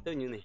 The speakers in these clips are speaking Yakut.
Төнүнэ.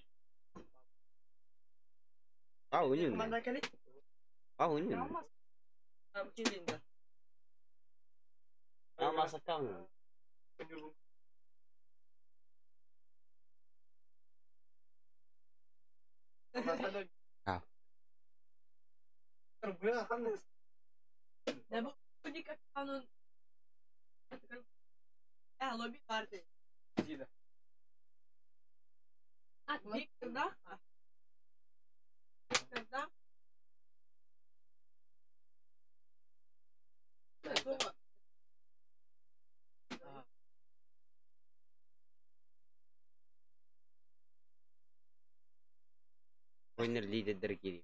Winner leader kiri.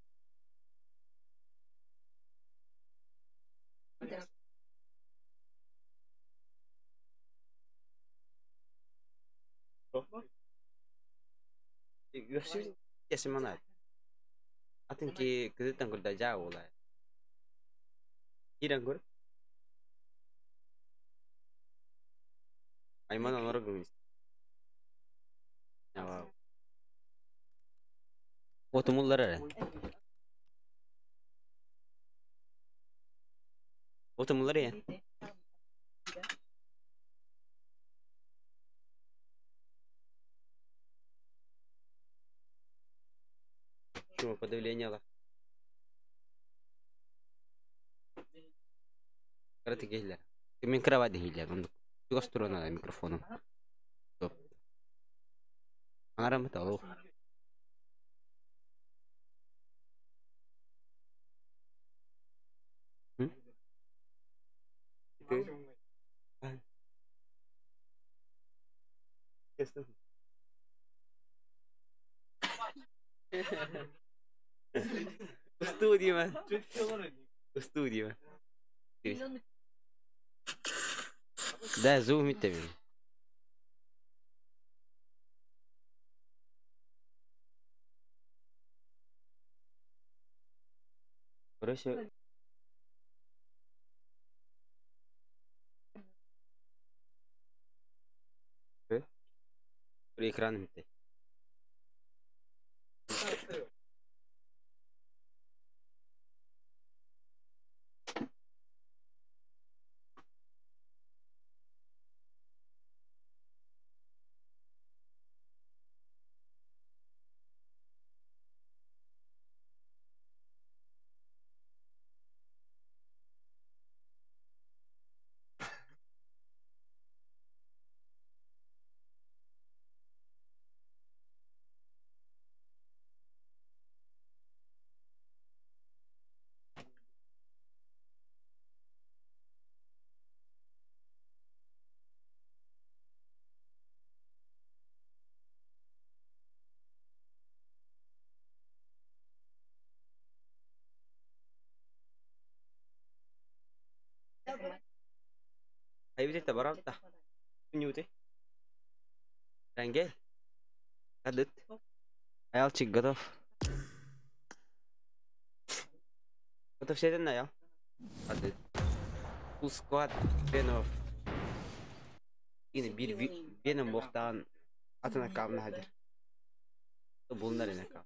Yesimana. Atın ki kızıtan kurda ja ola. Kiran kur. Ayman onlara gumis. Ya. Otumullar ara. Otumullar ya. Чего подавление ла. Караты гейлер. Мен кровать гейлер. Чугас турана микрофоном. Стоп. Анарам талу. Студия. Студия. Да, зум митебин. Короче, экран митте. Hayır tabarabta. Нюты. Рангель. Адыт. Аялчик готов. Готов все это я. Адыт. Full squad Венов. Yine bir Venom bohtan atına kamna hadir. Bunlar ne kam.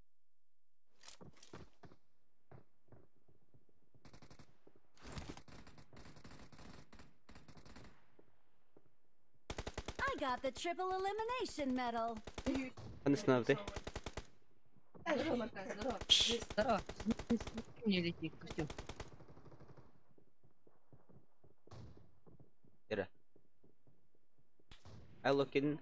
I got the triple elimination medal. Anasını Здорово, здорово. Здорово. Мне летит костюм. Yere. I look in.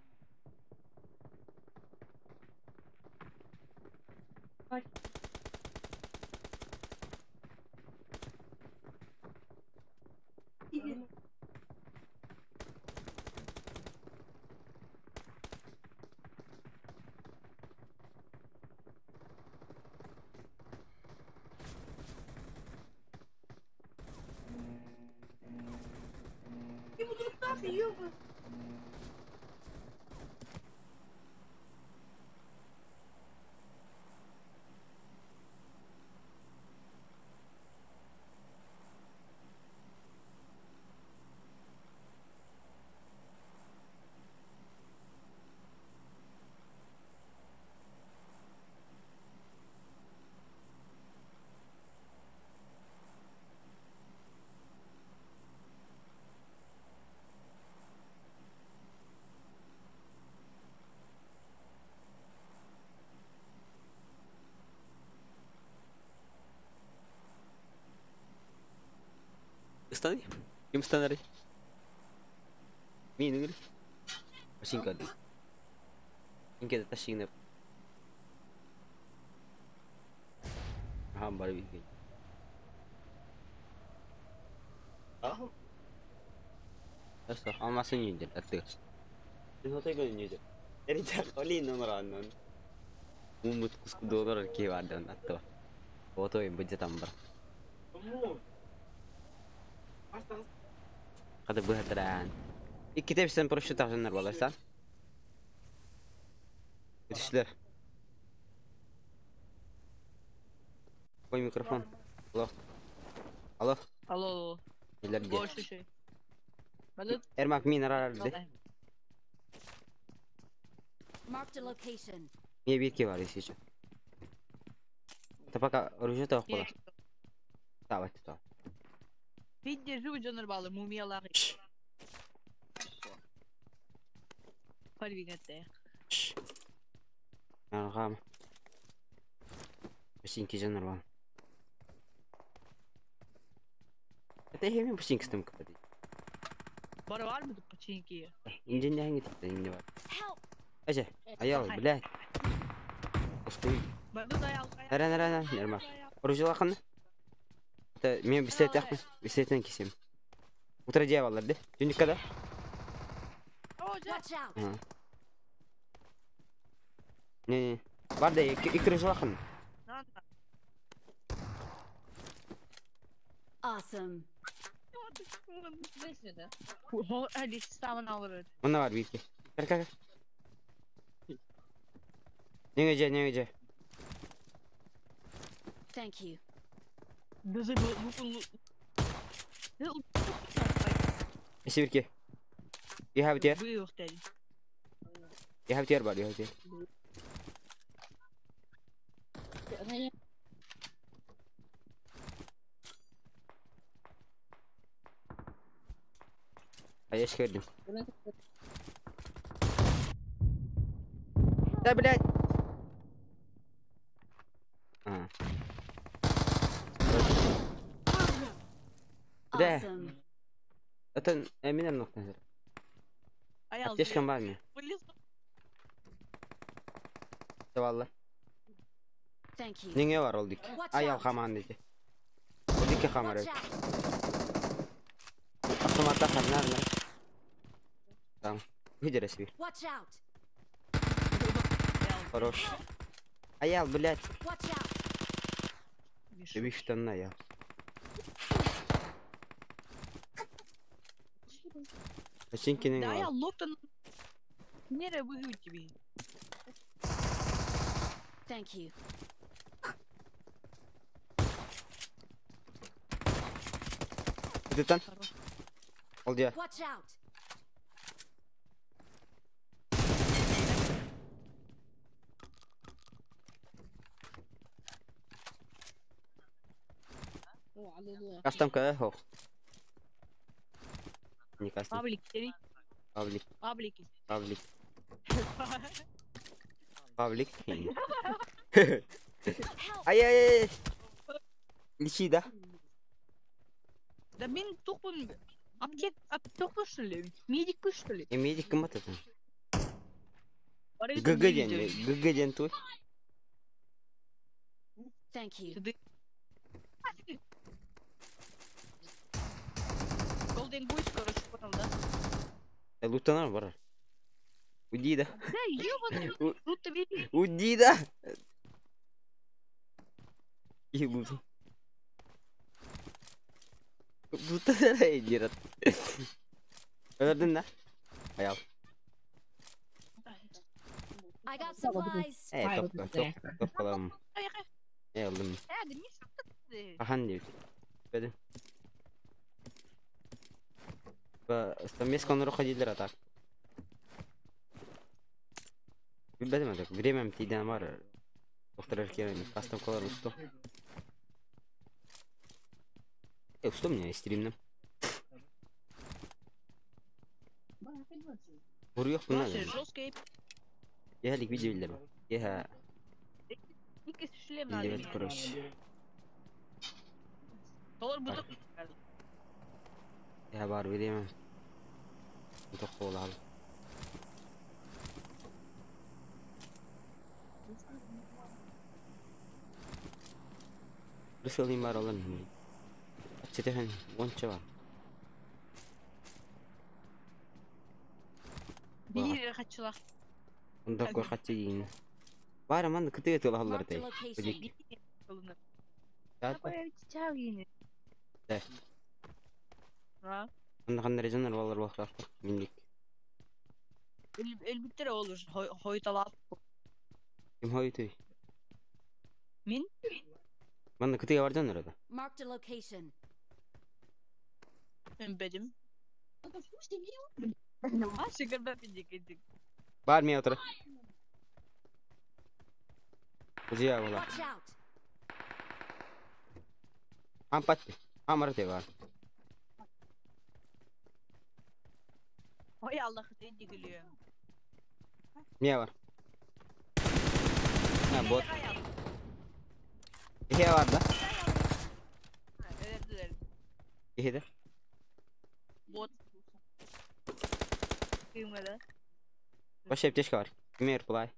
Ыстаный? Ким ыстанарый? Мин ыҥыр. Машинка дии. Инке тащигнеп. Аһам бары билген. Алмасын ньүдэр аттыгар. Муммут кускудуолар киһи баардан аттыга. Отой быдьатан бар. Хата быһатыраан. Иккитэ бистен проще тахсаннар баларсан. Өтүшлер. Ой, микрофон. Алло. Алло. Алло. Нелер где? Больше şey. Балыт. Эрмак мин арар. Marked a location. Мне бирки бар, если что. Это пока оружие того хула. Давай, ты то. Виде живу дьонор балы мумиялары. Парвигатте. Ага. Пусинки же нормально. Это я мен пусинки стым капады. Бары бар mı пачинки? Инде не ханги тапты, инде бар. Help! Ажа, аял, блядь. Успей. Бары да ял. Ран, ран, ран, нормально. Оружие лақын. Это мен пистолет яқпын. Пистолеттен кесем. Утро дьяволлар, да? Түнdik kada? Watch out! Не, не. Бар да, екі оружие лақын. Awesome. Мына бар бирки. Кір, кір, кір. Неге же, неге же. Thank you. Эси бирки. You have it here. You have it here, бар, you have it here. А я көрдім. Да, блядь! А. Да. Awesome. Это Эминем ноқтан. Аптечкам бар ме? Валла. Thank you. Неңе бар ол дик? Watch Аял out. хаман дейді. Ол дикке хамар. Watch out! Автоматта хамнар. Там. Выдерес би. Watch out! Хорош. Аял, блядь. Watch out! Биш штанна аял. Починки Да, я бар. лоптан. Нере выгнуть тебе. Thank you. Бүтін. Ол дия. Watch out! Кастомка, хох. Не кастом. Паблик, Паблик, паблики. паблик, паблик. Help! Ай-ай-ай. Лечи, да? Да мен тухпун аптек аптек что ли? Медик что ли? Е, медик кім ататын? ГГ ден, ГГ ден туй. Thank you. Golden Goose, короче, понял, да? Лутанар бар. Уйди, да. Да, ёбаный, тут ты видишь. Уйди, да. И лут. Лутанар дират. Өлөрдүн да? Аял. I got supplies. Э, топ, топ, топ каламын. Э, алдым. Ахан деп. Бедим. Стамес конор ходилер атак. Билбедим атак. Время тиден бар. Доктор келен кастом колор усто. Э, что мне стримнем? Бурук мына. Яһалик видео билер. Яһа. Билбет, короче. Я бар беремин. Тоққолалы. Bir сылым бар olan. Четehen онча бар. Bir kaçıla. Онда кой хатчы дейін. Бар аман кытыга тылахаллар Marked a тай. location. Bir yolunu. Ата Koy çiçeği yine. Да. Ha? Онда қандай резонер балалар бақырақтар. Миндик. Elbette olur. Hoytalap. Ким хой той. Мин? Манна кытыга бар жаныр ада. Marked a location. Ben benim. Şeker ben bir Бар мен отыра. Узия бола. Watch out. Ам патты. Ам арте бар. Oy Allah dedi gülüyor. Мия бар. На бот. Ихе бар да. Evet. Ихе да. Bot. Kıymada. Вообще аптечка бар. Мер кулай.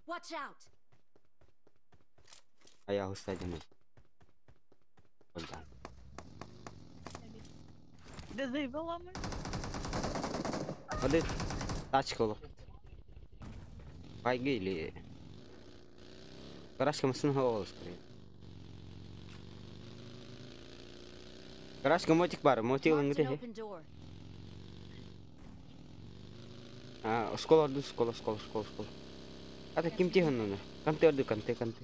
Watch out. Ая хустадина. Болдан. Да заебала мы. Hadi тачка олық. Пайгы или... Гаражка масын хавал скорее. Гаражка мотик бар, мотик Marked an ыңгыты. open door. А, школа орду, школа, школа, школа, школа. Ата ким тихан оны? Канты орду, канты, канты.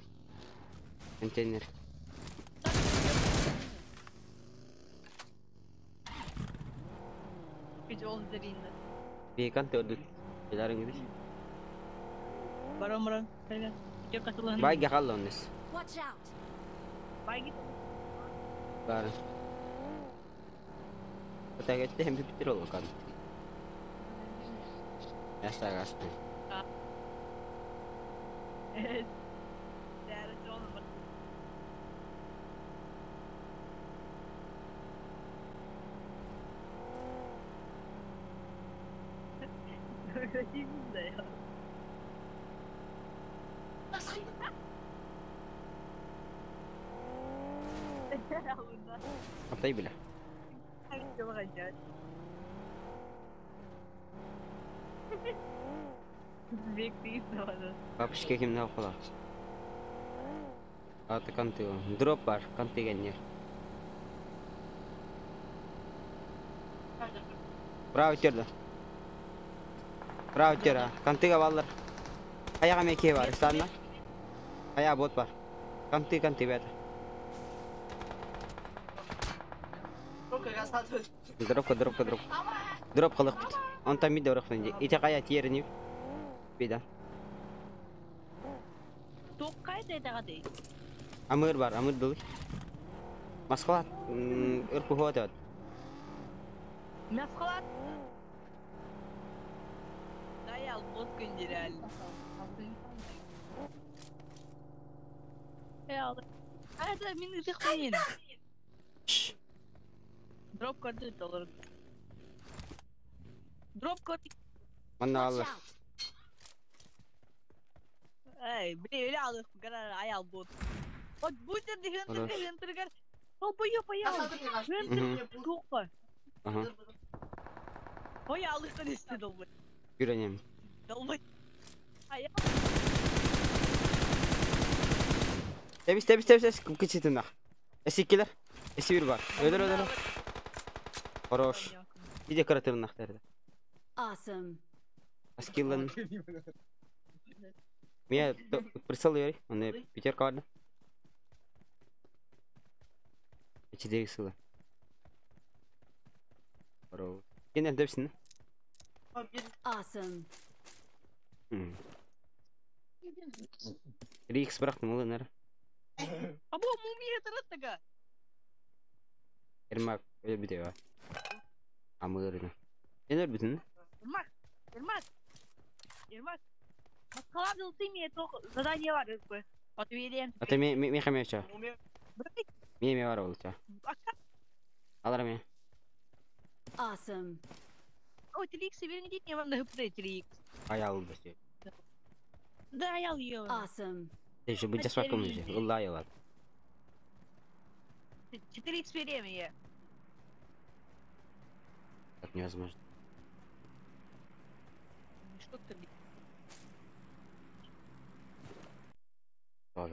Контейнер. Güç oldu dediğinde. Би канты орду. Билар ыңгыты. Барам барам. Gel. Gel katılın. Байга қалла оныс. Watch out. Bay git. Бар. Ата кетті hem битир ол канты. Яста гасты. Evet. Değerli olmadı. Öyle de ya. Аптай биле. Бабушка кимне окула. Аты канты. Дроп бар, канты геннер. Браво терді. Браво тер, кантыга баллар. Аяға меке бар, станна. Ая бот бар. Канты, канты бәті. Дропка, дропка, дроп. Дроп қылық бит. Онта ми дроп қылық. Ите қая тиеріне. Беда. Амыр бар, амыр дылы. Масқалат, ырпы хуат. Масқалат. Dayal bot gönderel. Ey Allah. Hadi min tıklayın. Drop kartı dolar. Drop kartı. Manna Watch Allah. out. Ey, bir öyle aldık. Karar ayal bot. Bak bu yüzden Хорош. hındır hındır. Hoppa yapa ya. Hındır туққа. Ага. Ой, алыктан исте долбай. Үйренемін. Долбай. Ая. Тебис, тебис, тебис, тебис. Кычытын ақ. Эсиккелер. Эси bir бар. Өлөр, өлөр. Хорош. Иде кыратырын ақ дерді. Awesome. Аскиллан. Меня прицел юри. Он пятерка барды. Ичидеги сылы. Хорош. Кенен тебсин. Awesome. Рикс бырақтым ол нер. Або мумия тараттага. Ермак өлө бите бар. Амырына. Энер бүтүн. Ермак. Ермак. Ермак. Москва был ты мне только задание бар. Ответим. Ата ме ме ме хамяча. Миэмэ бар ол ча. Ака. Алар ме. Awesome. О, 3x берин дейт, я вам да 3x. Аял да все. Да, аял ее. Awesome. Ты же будешь вакуум же. Улла аял. 4x берем я. Так невозможно. Что ты? О,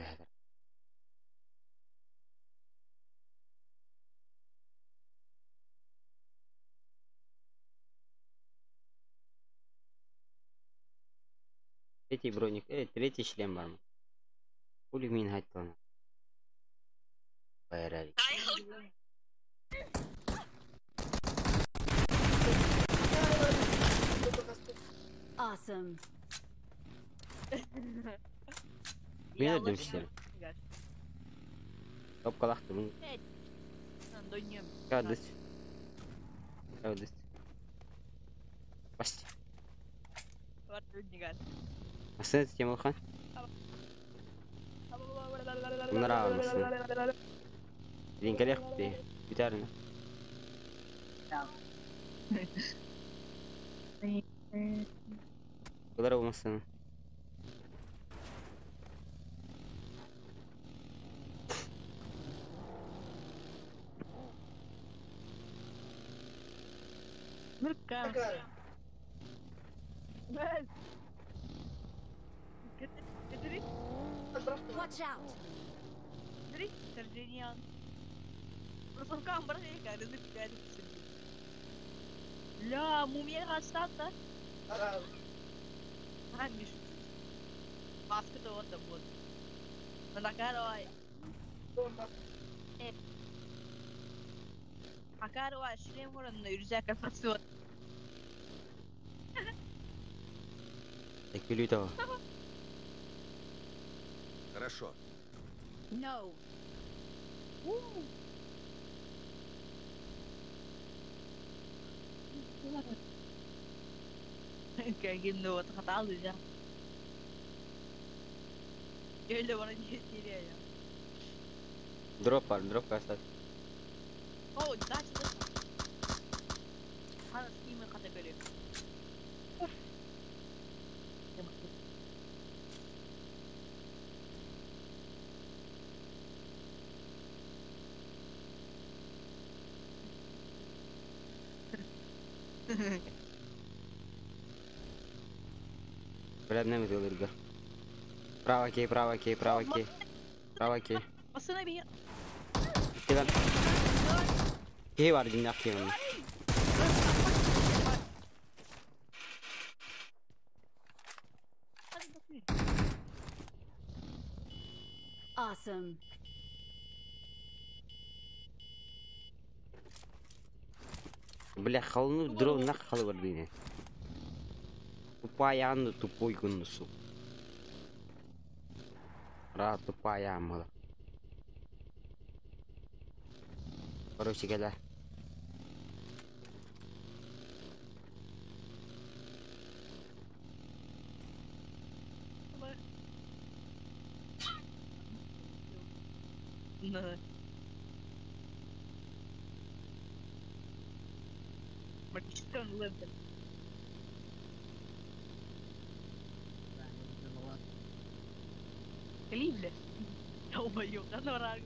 Третий броник, третий шлем бар ма? Хули мин хаттана. Байрали. Awesome. Мен öldüm işte. Топ калахты мын. Кадыс. Кадыс. Бас. Масына тем улахан. Bunlar masına. Линкалех бе. Бүтәрін. Бұлар болмасын. Watch out. لا موميا غاستاتا عندي باسكت وات بود من حكارو 20 مرة انه يرجع كفسوت. Эквилюто. Хорошо. No. Kijk, wat gaat aan dus ja. Jullie worden niet hier ja. Дроп бар, дроп кастат. Oh, daar zit het. Ga het team gaat er weer. Бля, немет өлөргө. Право кей, право кей, право кей. Право кей. Masına bir Кедан. Кей бар динак кей оны. Awesome. Бля, халну дрон нах халы бар дине. Тупая анну тупой гуннусу. Ра тупая амала. Короче, говоря. Nee. Maar die zit gewoon lente. Liefde. Долбоёб, да ну рак.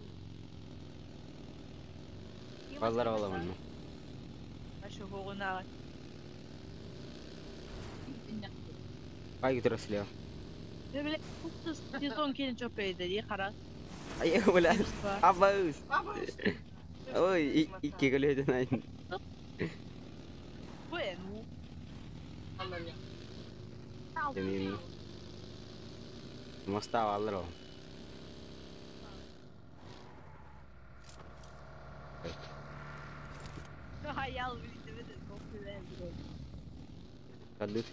Баллар оламын. Аша хоғуна. Ай слева. Бля, сезон келин чопейді, ди қара. Ай, бля. Абаус. Ой, икки көлөдөн айын. Bueno. Демейм. Моста алыр ол. Hayal bildi de Кадыр.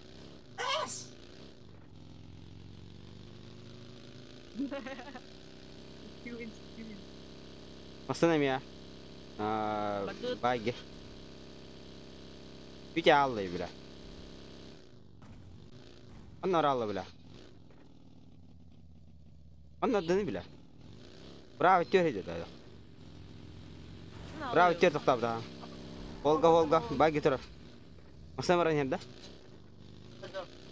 Масына мия. Баги. Бүтэ аллай бля. Аннар алла бля. Аннар дыны бля. Браво төр да. Браво, тер тоқтап да. Волга, Волга, багги турар. Масына баран иһэр да?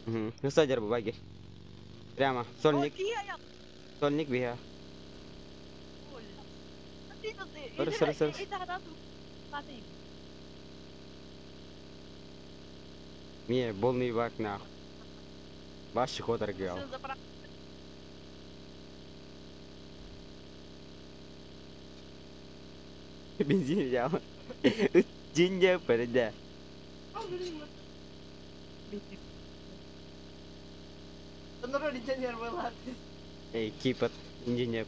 Угу. Садер бу багги. Прямо. Сольник. Сольник биһа. Ырыс, ырыс, ырыс. Не, полный бак нахуй. Ваш ход аргал. Бензин взял. Динья переда. Эй, кипот, инженер.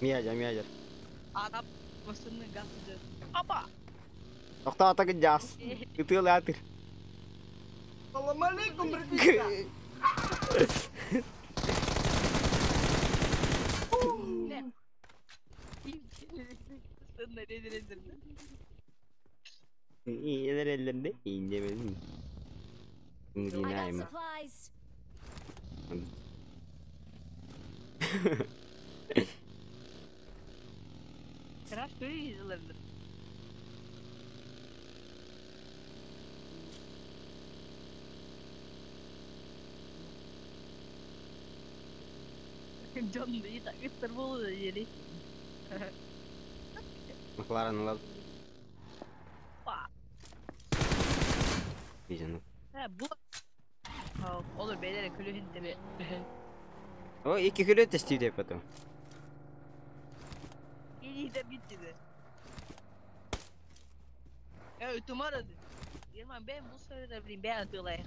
Миядер, миядер. Тоқтаа жас. Ытыл атыр. Салам алейкум, братишка. I got supplies. Макларен алады. Бейжан. Olur beyler külühün tabi. О, екі күлі тестив деп потом. İyi de bitti de. Ya ötüm aradı. Yirman ben bu sırada bileyim ben atıyorlar.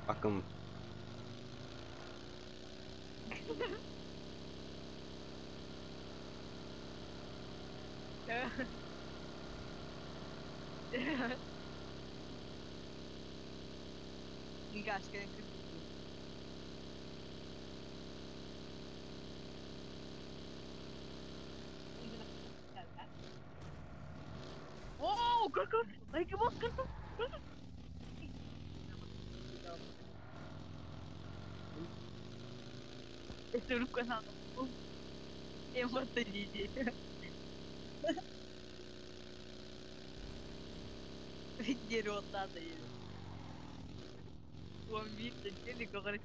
Bakın.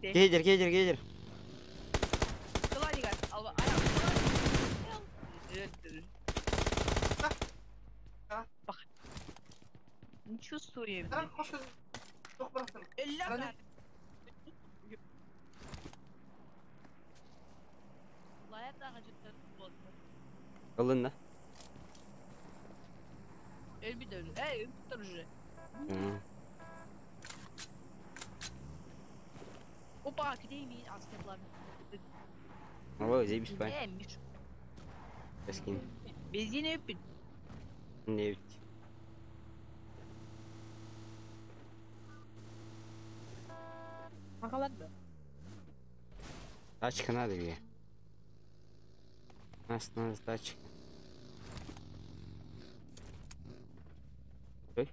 Кейдер, кейдер, кейдер. Ылын да. Ой, заебись, пай. Скин. Нефть. Тачка надо мне. Нас надо тачка. Ой.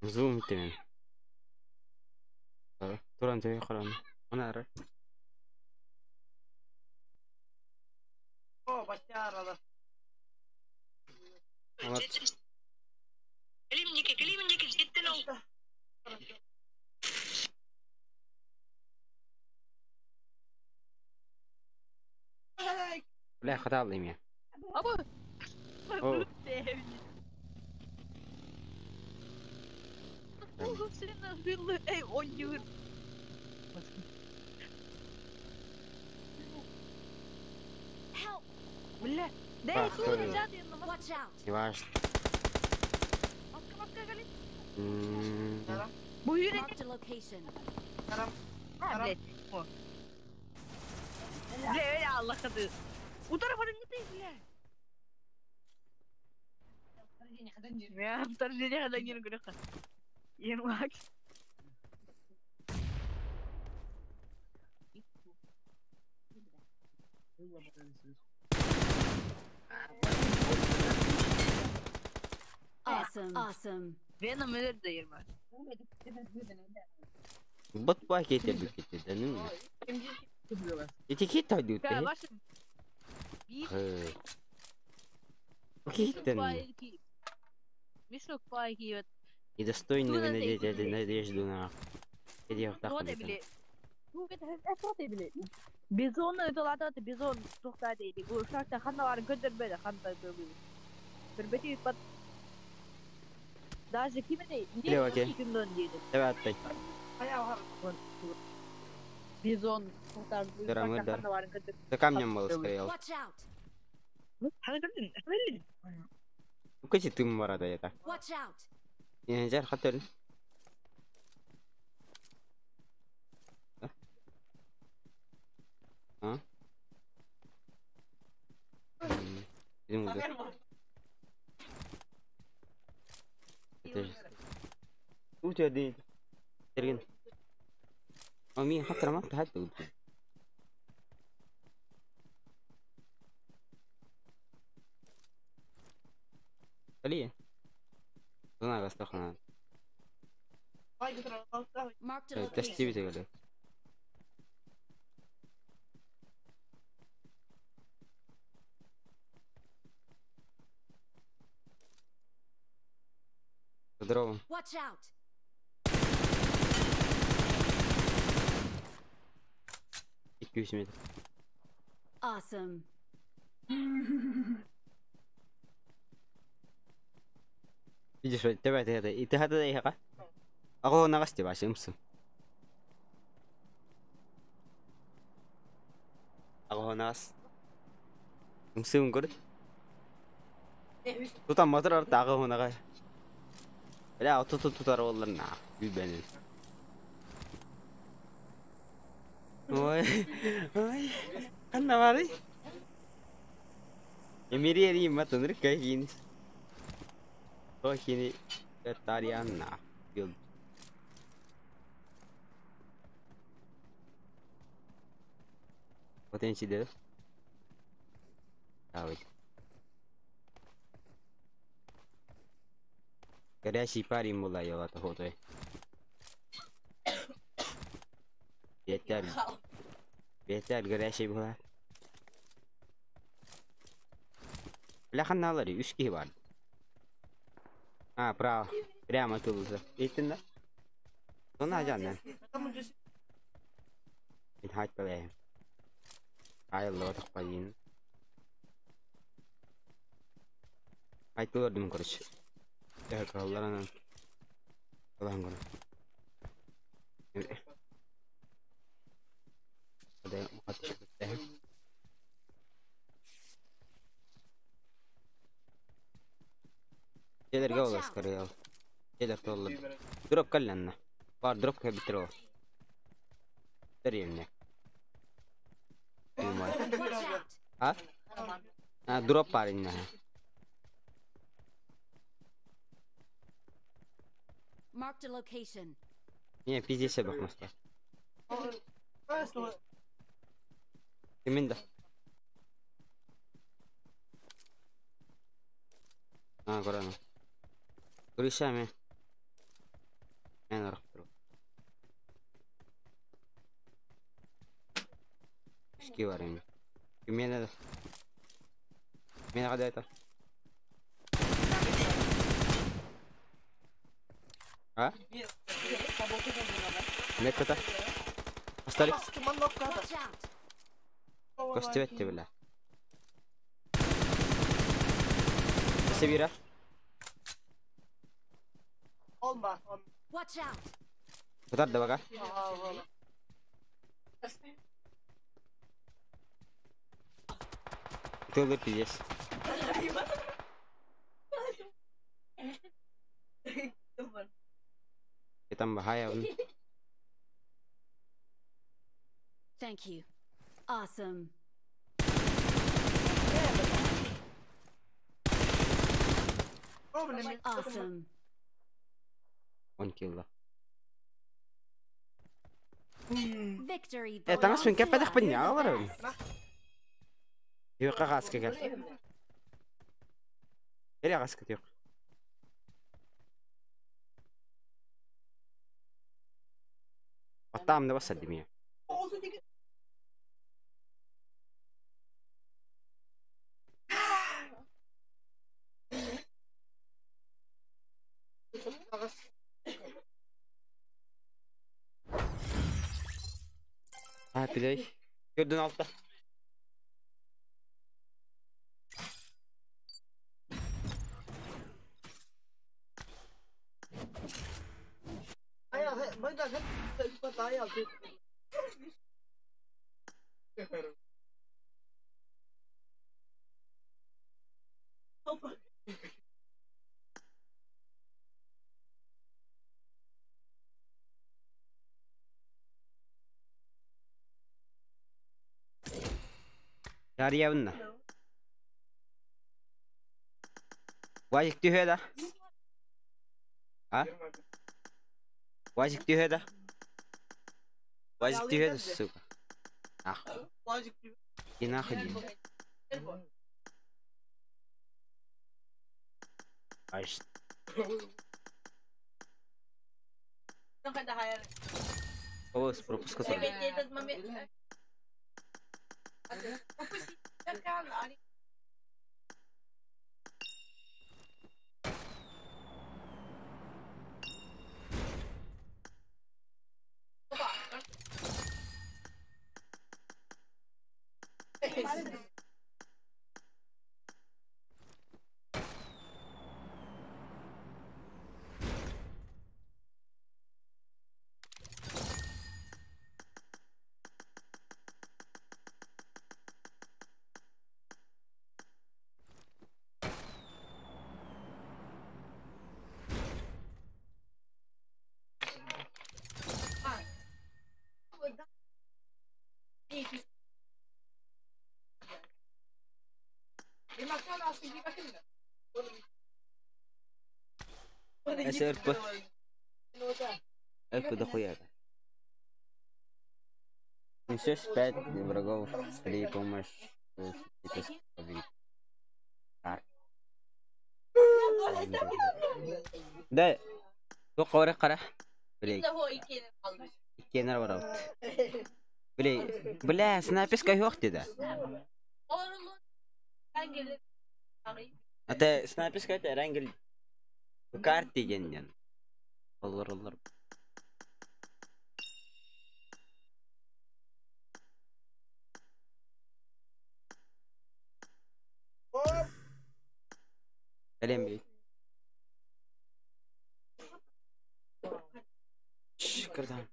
Зум тимин. Туран төһө хорон. Онары. О, батярала. Молодцы. Бля, хатаал имя. Абы. О. Эй, он Help! Бля. Дай Ах, тут ты. лежат, я на вас. Watch out! Не важно. Маска, маска, гали. М, Буйры. Marked a location. А, блядь. О. Бля, бля, Аллах ты. Удара не ты, бля. Я вторжение хадангин грыха. Ермак. Awesome. Awesome. Веном өлөрдө Ермак. Бот пакете бикете, да ну. Этикет тойдут. Да, ваши Киттен. Мешок пайки. Недостойный надежды, надежду на. Бизон это бизон тоқтады дейді. Ол шарта ханналарын көндірмеді, ханна көбі. Бір бет Даже киміне Лево, окей. не күндөн дейді. Давай отдай. Бизон тоқтарды. Дырамы, да. Ханналарын көндірмеді. За камнем был скорее. Watch out! Хана көрдің? Хана Укати ты марада это. Watch out! Инжер хатыр. А? Идем уже. Это же. У тебя день. Терген. А мин хатыр ма тахат. Кали. Зона гастахна. Marked a Тести location. бите Здорово. Watch out! 200 метр. Awesome. Видишь, вот давай ты это. И ты хата да иха. Аго нагасти баш имсу. Аго нагас. Имсу гөр. Тутан мотор арт аго нага. Бля, тут тут тутар олар на. Үбәнен. Ой, ой. Анна бары. Эмири эри матыныр кахин. Тохини Тарианна. Билд. Потенциал. Давай. Горящий парень была я вот хотой. Ветер. Ветер горящий была. Бляха налари, үш бар. А, право. Прямо тут уже. Иттин да? Соны ажан. Мен хайт балайым. Айылды отақ байын. Айтылар деймін, короче. Так, алларанан. Аллахан көрі. Келерге Watch ол out. скорее ол. Келер толлар. Дроп калланна. Бар дроп кабитер ол. Терьемне. Watch out! А? А, дроп парень на. Marked a location. Не, пиздец бахмаста. Кимин да? А, корона. Гриша ме. Эн орохтору. Ски бар эми. Кимиэнэ да. Миэнэ хадайта. А? Некота. Остали. Watch out! Көстүбэт бля. Сибира. Olma. Watch out! Кутар да бага. Тылы пиздец. Там бахая. Thank you. Awesome. Awesome. Он килла. Victory Э, таҥас belongs мин to кэппэтэх us. ньаалар. Юqa хаска кэл. Кэл хаска тиök. Аттаам да басса димия. А, пилей. Көрдүн алта. Дарьявна. Вазик түһэ да? А? Вазик түһэ да? Вазик түһэ да, сука. Ах. И нахуй. Аш. Голос пропуска. Серп. Это дохуя. Несешь 5 врагов при помощи. Да, қора қара. Блин. Иккенер бар аут. Блин, бля, снайперская жоқ деді. Ата снайперская это рангел карт дегеннен. Олар олар. Сәлем бей. Кырдан.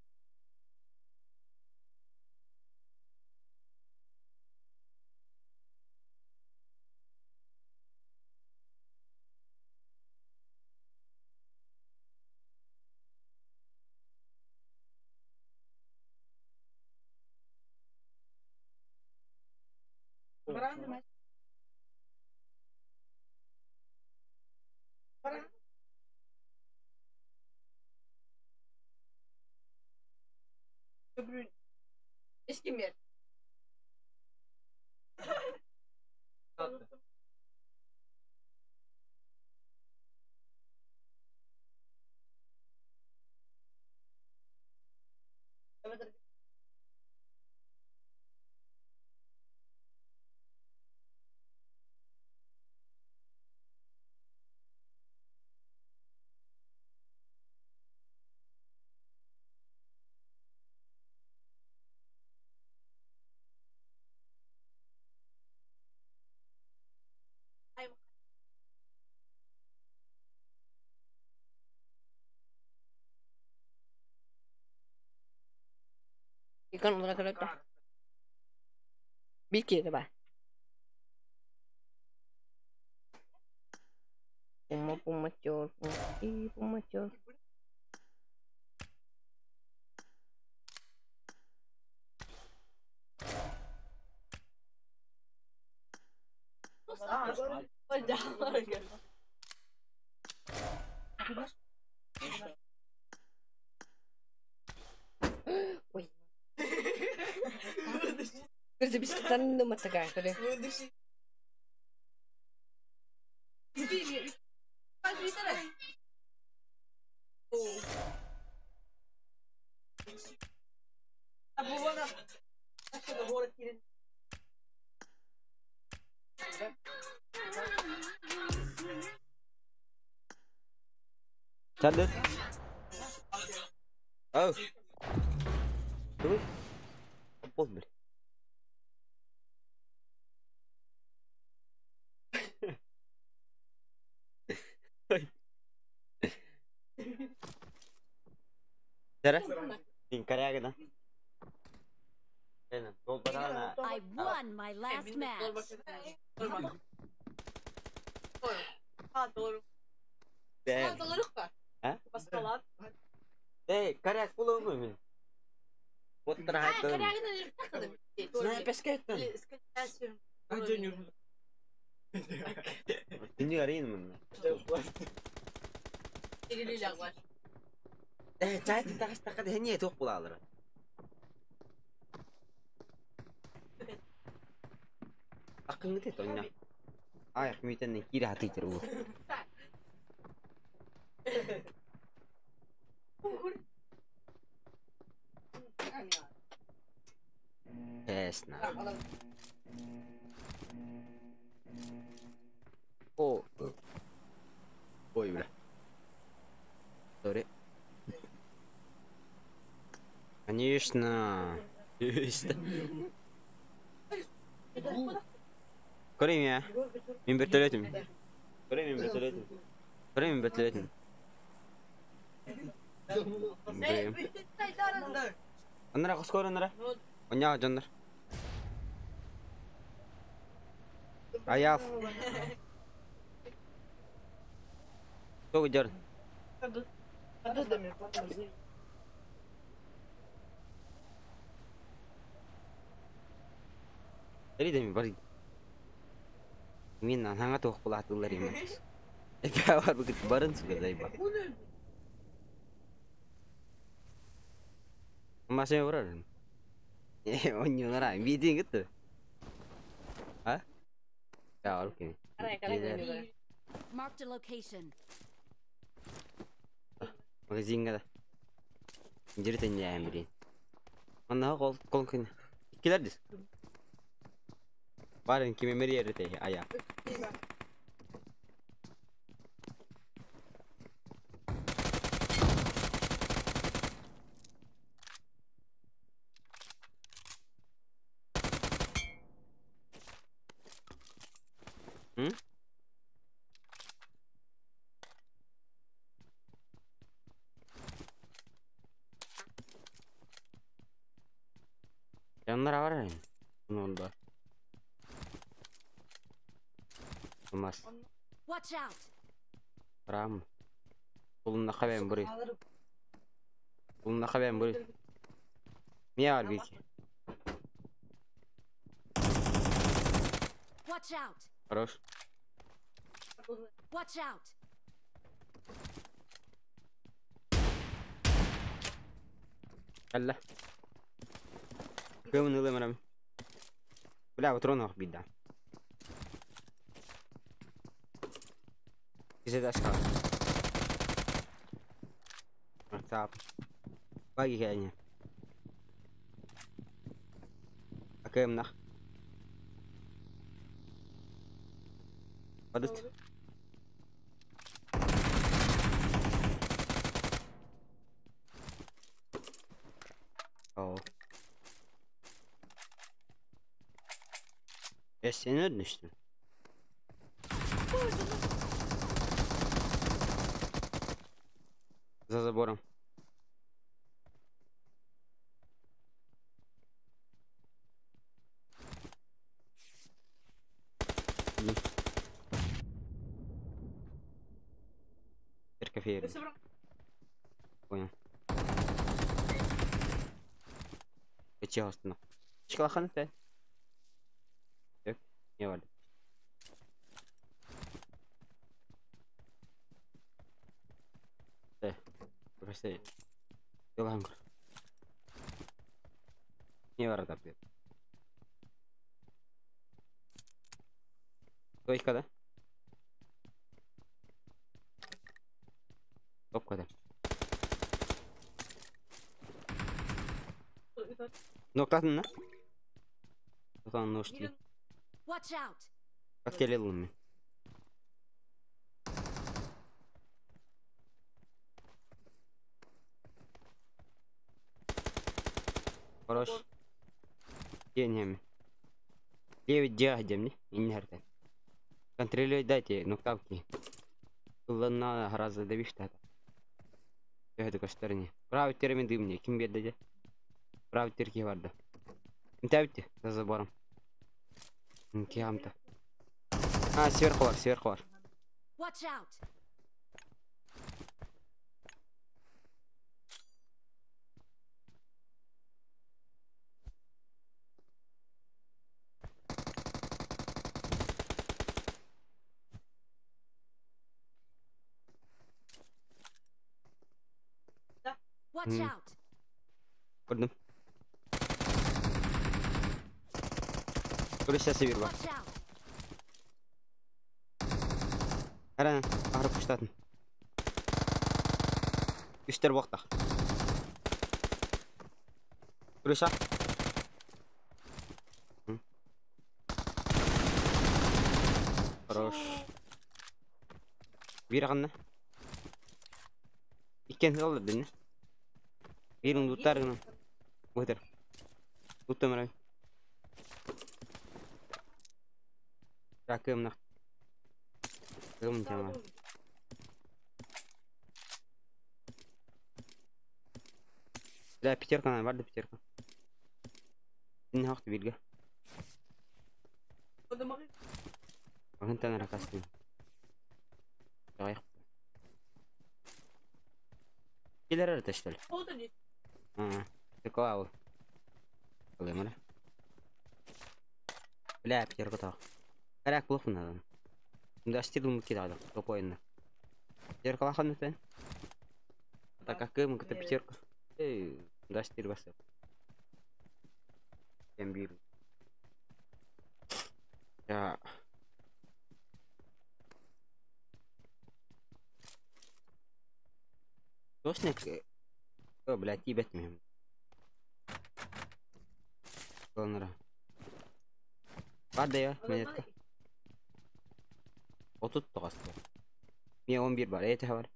Ikan udah kereta. Bikin ba. Puma puma chor, puma puma chor. Ой. ਚੱਲ ਆਓ ਤੂੰ ਬਹੁਤ ਮਿਲ Tara? Корягина. I won my last match. Эй, коряк булуңу мин. Оттар айттым. Снайперская. Түнү арыйын мын. Э, чай тагыс такад хене ток булалар. Акыңы те тоня. Ай, митен кире хатыйтыр у. Ясно. О. Ой, бля. Сори. Конечно. Есть. Көрейм я. Мен вертолетім. Көрейм мен вертолетім. Көрейм мен вертолетім. Блин. Анара қос анара. Оня жоннор. Аял. Кто идет? Эри бар. Мен анаңа тоқ булатылар емес. Эпе бар бүгүт барын суга ба. Машина барар. Э, онньонара видең кетти. А? Я алып. Marked a location. Магазинга да. Жиртен жайым билейин. Манна кол кол күн. Иккилер дис. Барын киме мери ая. Hı? Yanlara var ya. Onda. Olmaz. Watch out. Ram. Bulunna kaben burayı. Bulunna kaben burayı. Niye var bir ki? Watch out. Хорош. Watch out. Yalla. Кым нылы марам. Бля, патрон ох беда. Из это шкаф. Мартап. Баги кәне. Акыымнах. Падыт. О. E sen ölmüştün. За забором. Кофе. Понял. Честно. Шкалахан ты. Так, не вали. Просто Илангр. Не ворота, блин. Точка, да? Топка, да. Ноктатын, да? Тотан ношти. Watch out! Коктейль лунный. Хорош. Гением. 9 дягдем, не? Не харта. Контролируй дайте, ноктавки. Луна гораздо давишь это. Это костерни. Правый термин дымни, кем бедаде? Правый терки варда. Интавите за забором. Кем-то. А, сверху var, сверху var. Watch out! Watch out! Gördüm. Burası bir var. Watch out! Eren, ahra puştatın. Üstler bokta. Burası. Хорош. Bir kanna. İkinci oldu beni. Birin tutar gına. Өтер. Туттым рай. Ракым нах. Кым тема. Да, пятерка надо, бар да пятерка. Не хахты бирге. Ағын ракастын. Давай. Келер әрі таштал. А, такой ал. Алым Бля, пятерка тақ. Қарақ бұлық мынадан. Мында аштирдым кидады, топ ойынны. Пятерка лахан өтен. Так как кым кыты пятерка. Эй, мында аштир басып. Бир. Я. Точно, о, блядь, ебать меня. Главное. Бар да я, монетка. 39 бар. Мен 11 бар, эти бар.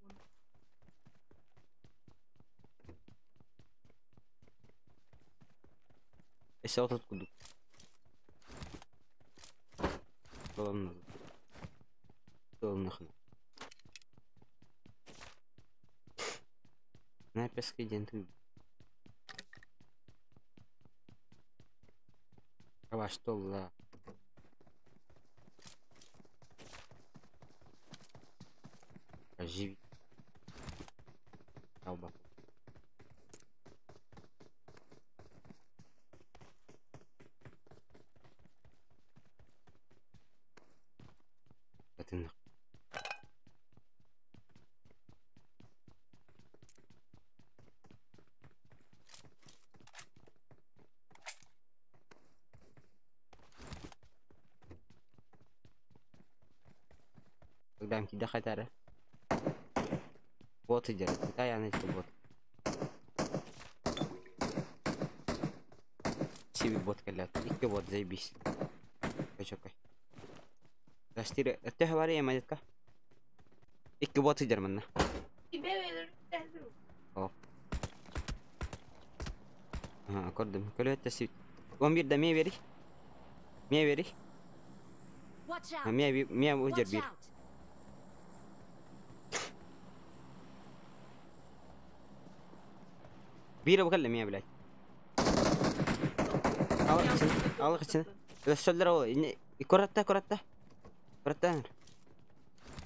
Эсе 30 кудук. Главное. Главное. Снайперский день ты. А что ла? Живи. Алба. Это нахуй. Когда им кида Вот идет. Да, я найду бот. Сиби бот кэллэ. Икки бот заебись. Чөкөй. Гастире өттө бар эмадетка. Икки бот сидер манна. О. Ага, көрдүм. Көрөттө сибит. 11 да мие бери. Мие бери. Watch out! Мие мие Watch бир. out! Биир бу мие блядь. Ал кычын, ал кычын. Өссөлдөр ол. Коратта, коратта. Коратта.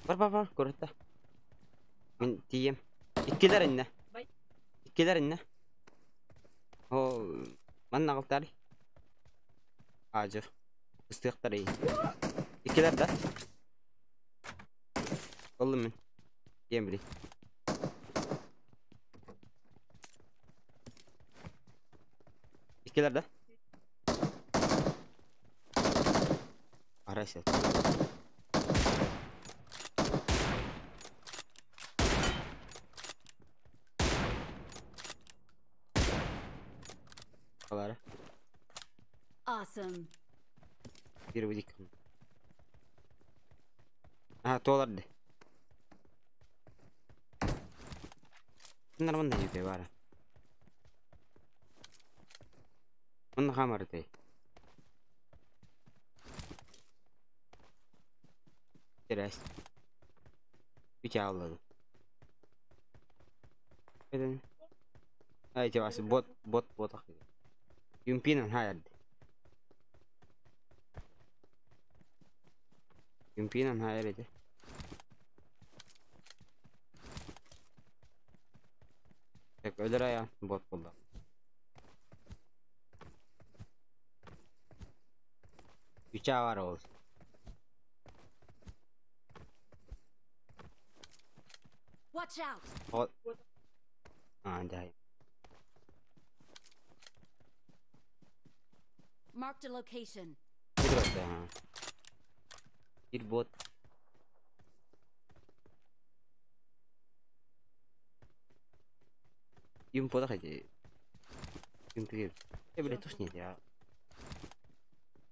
Бар, бар, бар, коратта. Мен тием. Иккилер инне. Иккилер инне. О, манна кылтары. Ажыр. Ыстыктары. Иккилер да. Олдum мен. Тием били. Иккилер да. Арайся. Алара. Awesome. Bir bu dik. Aha tuğlardı. Bunlar bunda gibi var. Bunu hamar dey. Biraz. Üç ağladı. Neden? Ay cevası bot bot bot akıyor. Yumpinin hayaldi. Yumpinin hayaldi. Tek ölür ayağı bot buldu. Üç var olsun. Watch out! O... А, да. Marked a location. Bir да. Bir bot. Юм подходи. Юм привет. Я, блядь, тоже нет, я...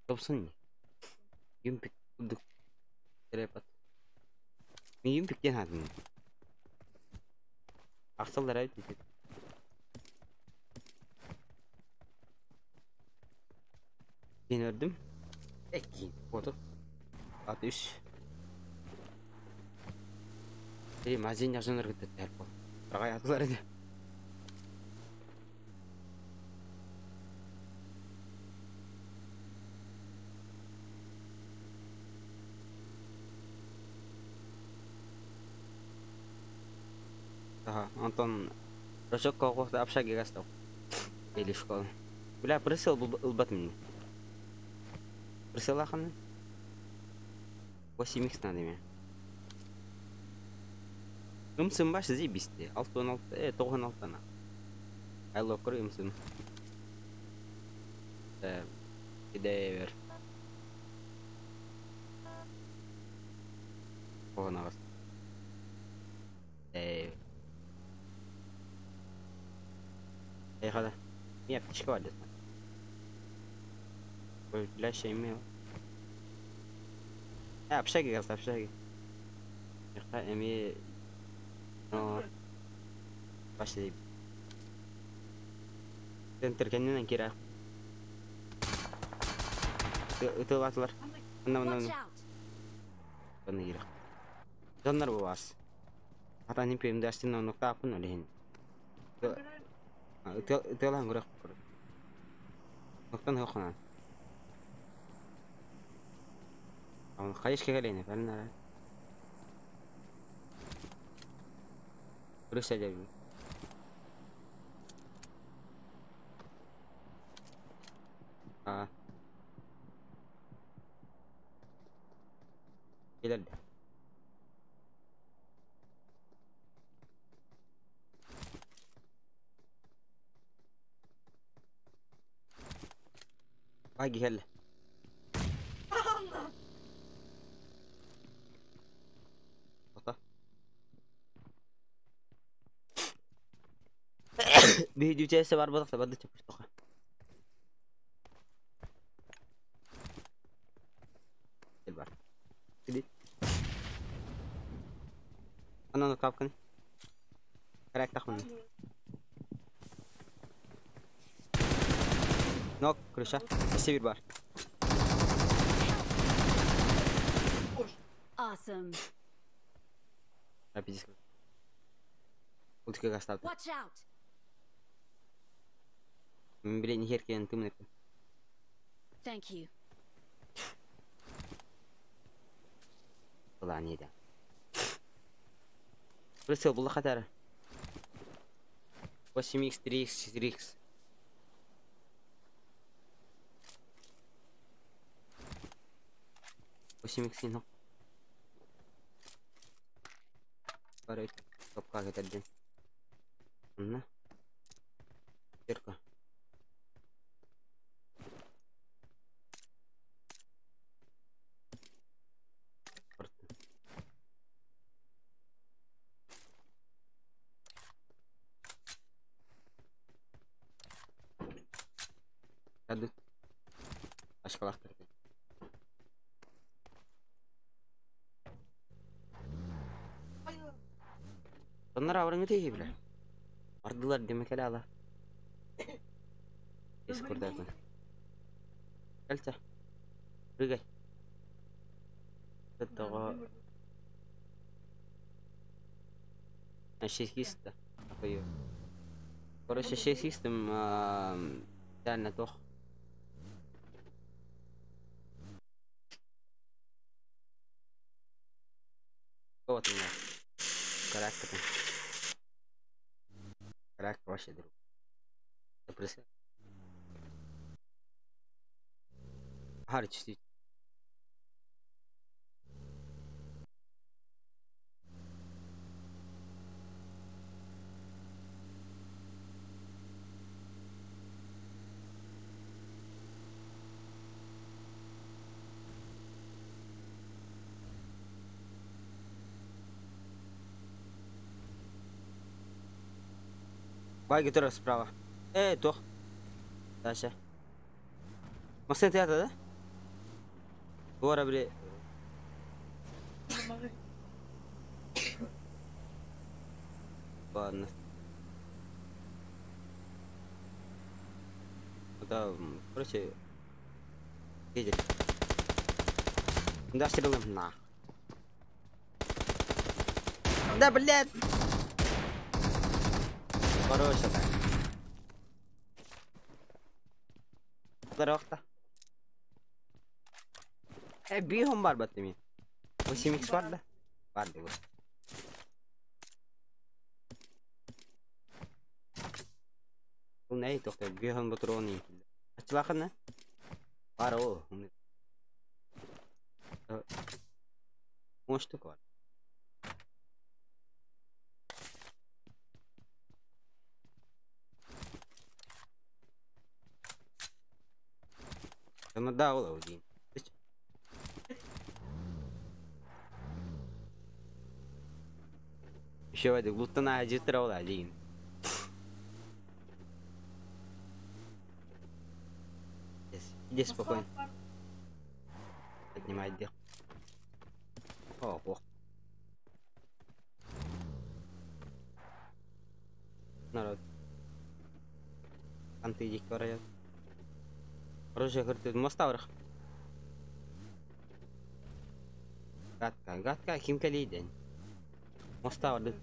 Топсон не. Юм пик... Репат. Юм пик не надо. Ахсалдар айт дейді. Мен өрдім. Экин. Отыр. Ат үш. Эй, мазин жакшы кетет әрпо. Рагай атылар эди. Ага, Антон Рожок колхозда общаге гастал. Или школа. Бля, прысыл ылбат мне. Прысыл аханы. 8 х надо мне. Ымсын баш заебись 6 16, 9 6 на. I love ымсын. Идея Оғын Эй. Эй, Не, птичка валит. Бля, имел. Общаги, газ, общаги. Эми... Но... Пошли. Центр кеннен кира. Ытылатылар. Ана, ана, ана. Ана кира. Жаннар бу бас. Ата не пейм дастин нокта апын олехин. Ытылан гурак. Ноктан хохна. Хайш кегелейне, фәлнә. Русия дәби. А. Килерде. باقي هلا. Биһиги үчээсэ барбатах да барды чапыштаха. Анан капкын. Коррект тахмын. Нок, крыша. Өссө бир бар. Awesome. Рапидис. Ултика гасталты. Watch out. Блин, херкен тымнык. Thank you. Была не да. Прицел был хатара. 8х, 3х, 4х. 8х ну. Короче, топка кетерден. Онна. Терка. Hadi. Başka Onlar avрыңы тейі біле. Ардылар демек әлі ала. Ес курдатын. Кальца. Прыгай. Этого... А 6 Короче, 6 реально тох. Вот у меня. Характер. Характер вообще друг. Харч чувствительный. Бай гитара справа. Эй, тох. Дальше. Максим, ты это, да? Гора, бля. Ладно. Это, короче, видели. Да, стрелым, на. Да, блядь! Короче, так. Здорово-то. Бигом бар баттым. 8x бар да? Бар да. Бұл не тоқта, бигом батроны. Ачылақын, Бар о. 10 штук бар. Ну да, ол один. Еще это глутана один один. Иди спокойно. Поднимай дых. О, ох. Народ. Анты дик Оружие говорит, моставрах. Гадка, гадка, химка лейден. Моставр.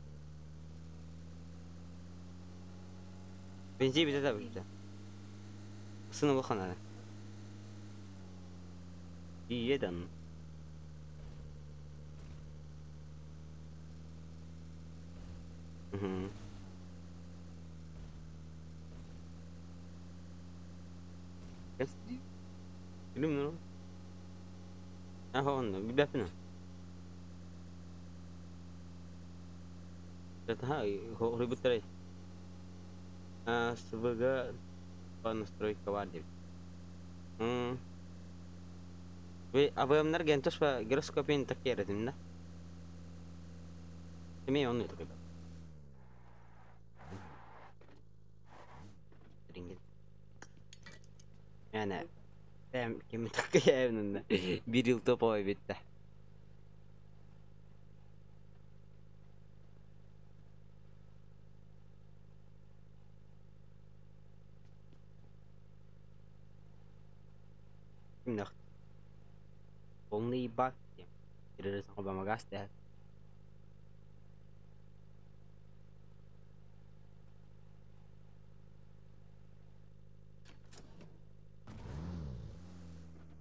Бензин бите да бите. Сыны бұхана. Иедан. Угу. Bilmiyorum. Aha onu bir bakın. Ha, ribut tadi. Sebagai настройка var деп. Ve abamlar gentos va giroskopin takyer edin da. Demeyi onu takip. Yani ben kimi takıyor bir yıl top oy bitti. Кимнээх? Полный бак диэн. Помогас дэһэр.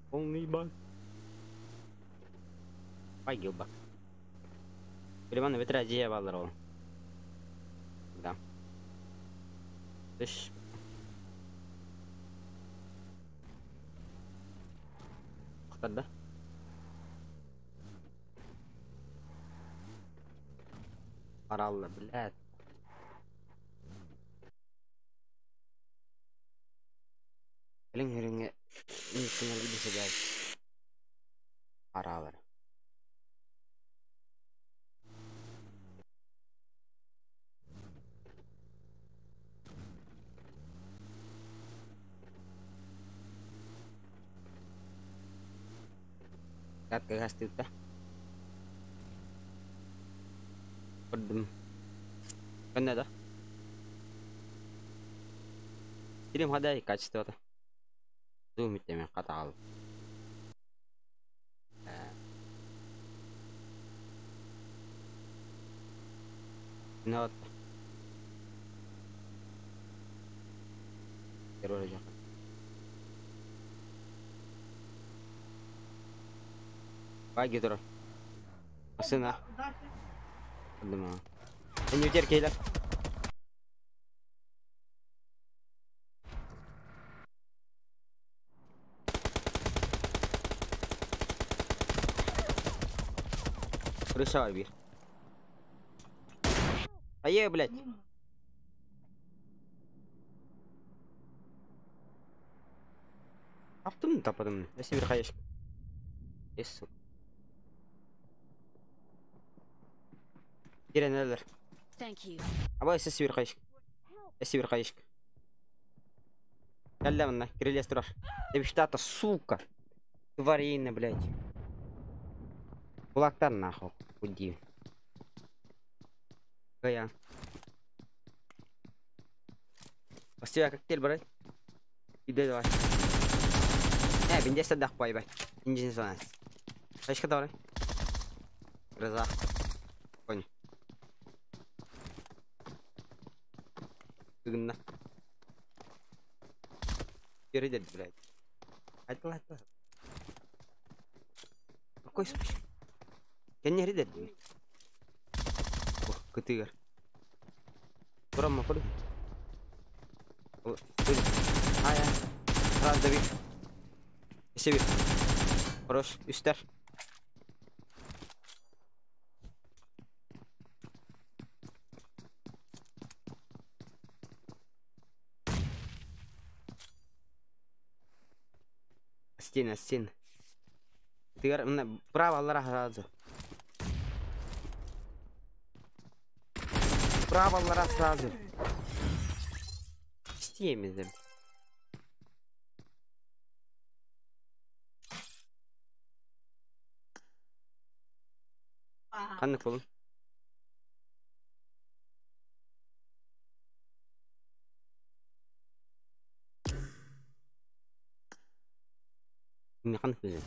Полный бак. Пойдёт бак. Билиман ветра дьиэ бааллар ол. Да. Үш. Да? Аралла, блядь. Кэлиҥ үрүҥҥэ мииккин Араалар. Кат кыһастыытта. Көрдүм. Көннө да. Стрим хадай качествота. Зум иттеме хатаал. Ну вот. Первый Бай гидро. Сына. Думаю. Не утерки Крыша bir. Ае, блядь. Аптым тападым. Если bir хаешка. Есть, сука. Киренелер. Thank you. Аба эссе bir хаешка. Эссе bir хаешка. Кэллэ манна, кирилес турар. Эбиштата, сука. Тварина, блядь. Кулактар нахуй. Уйди. Гая. Бастия коктейль брать. Иди давай. Бинде садах бай бай. Инжин сана. Хаешка давай. Гроза. Конь. Гынна. Перейдет, блядь. Айтла, айтла. Какой спич? Я не ридет. Ох, кытыгар. Турам ма көрү. Ая. Раз да bir. Есе bir. Хорош, үстер. Стена, стена. Тыгар, право аллара сразу. Право аллара сразу. Стемизм. Ханнык болун. Ханнык билен.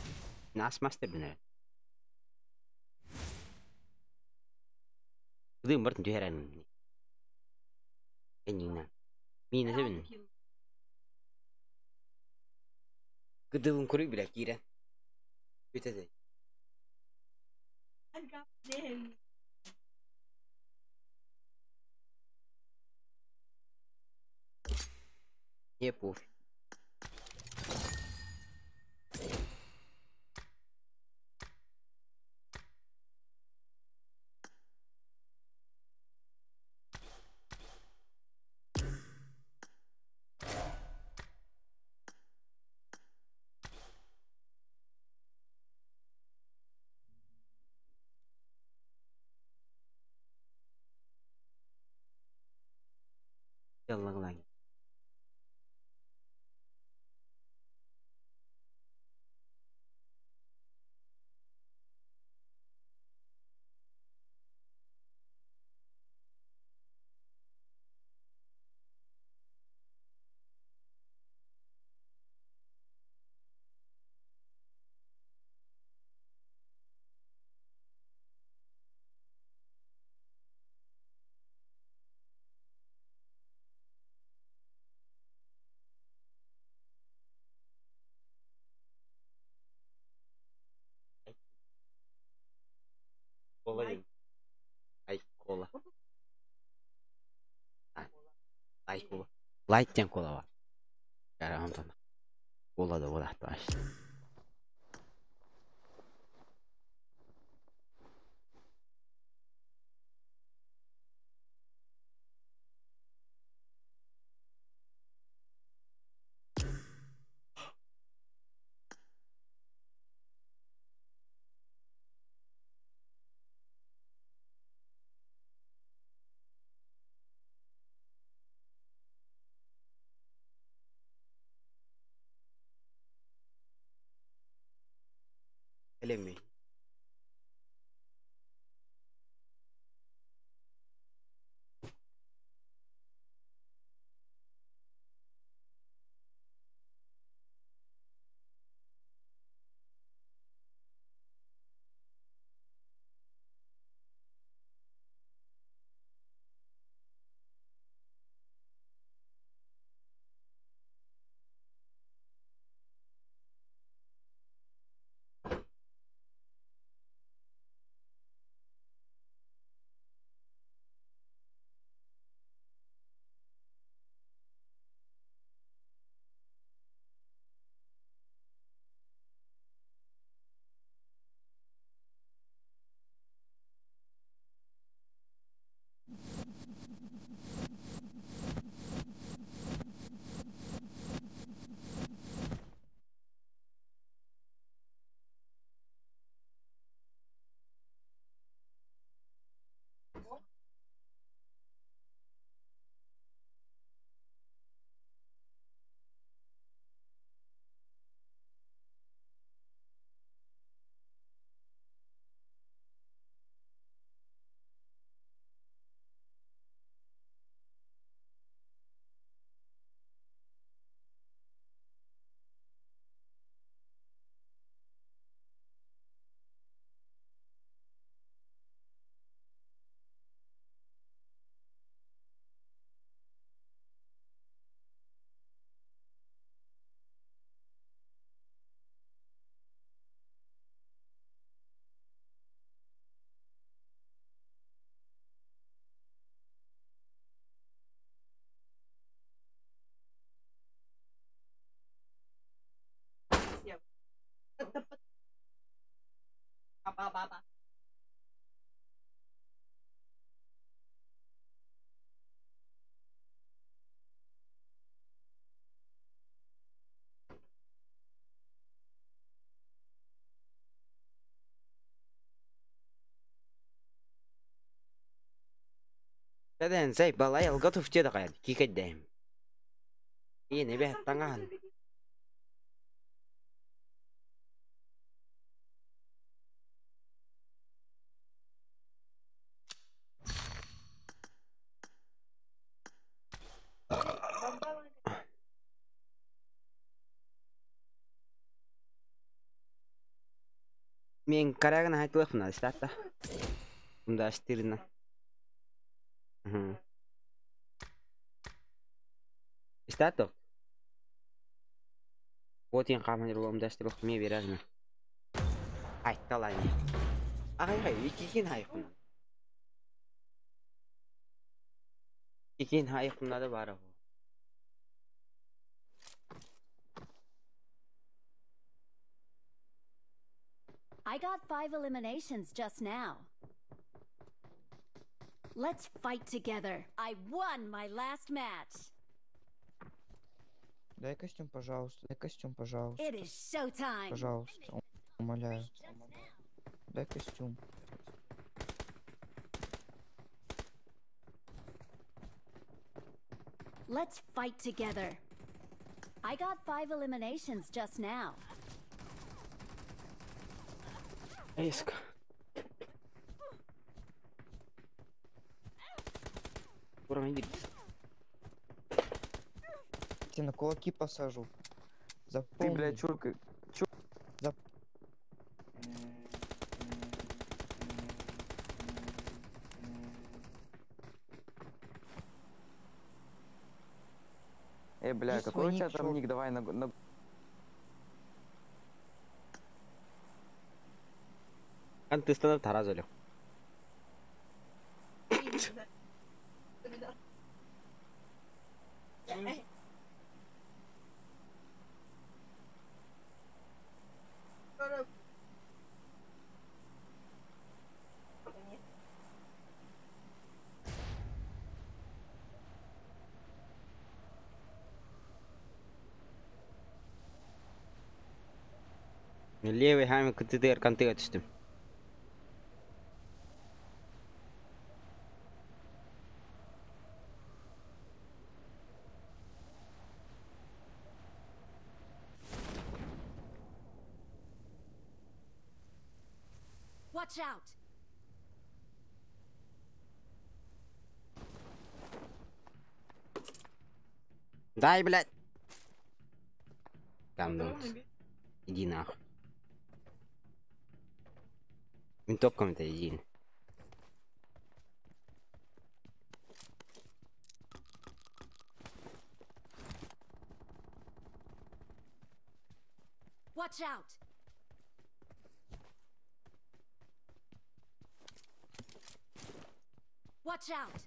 Нас мастер билер. Кыдым бартын түһәрән. Энина. Мина себин. Кыдым көрүй биле кире. Бүтәде. Не пофиг. Ялла. Лайк диэн куола баар. Онтон куола да буолаахтаах. Элеми. Apa-apa. Кэдэн сай балай алгатов те да каяд кикэддэм. Ине бе таңан. Мен карагына айтылыхна стата. Мында аштырына. Статок. Отин камын умдаштырых ме беразмы. Айтталайны. Ай ай, икикин хайкын. Икин хайкыннады бары. I got 5 eliminations just now. Let's fight together. I won my last match. Дай костюм, пожалуйста. Дай костюм, пожалуйста. It is showtime. Пожалуйста, умоляю. Дай костюм. Let's fight together. I got 5 eliminations just now. Эск. Уровень. Тебе на кулаки посажу. Запомни. Ты, блядь, чурка. Эй, бля, какой у тебя там ник? Давай на... Ты станов таразолю. Левый хами кытыдыр кантыга түстүм. Watch out! Дай, блядь! Гандон. Иди нахуй. Винтовками-то иди. Watch out! Watch out!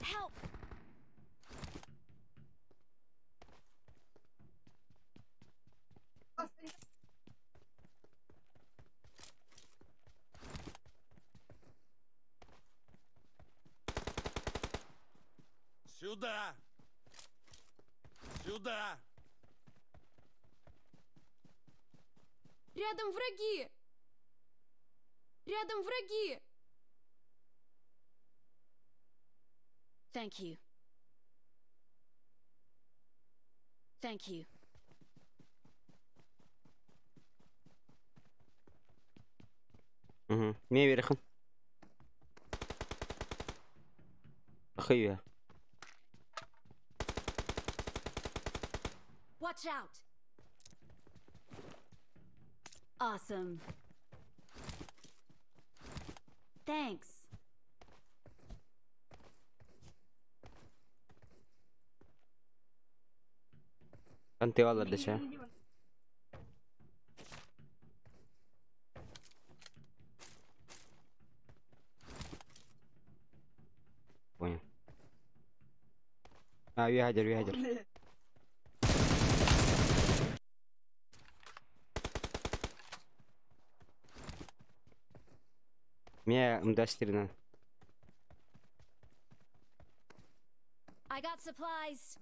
Help! Сюда! Сюда! Рядом враги! Рядом враги! Thank you. Thank you. Угу. Мне верхом. Ахуя. Watch out! Awesome. Thanks. Антивалар дече. Понял. А, ягодер, ягодер. Мне МД-4 надо. I got supplies.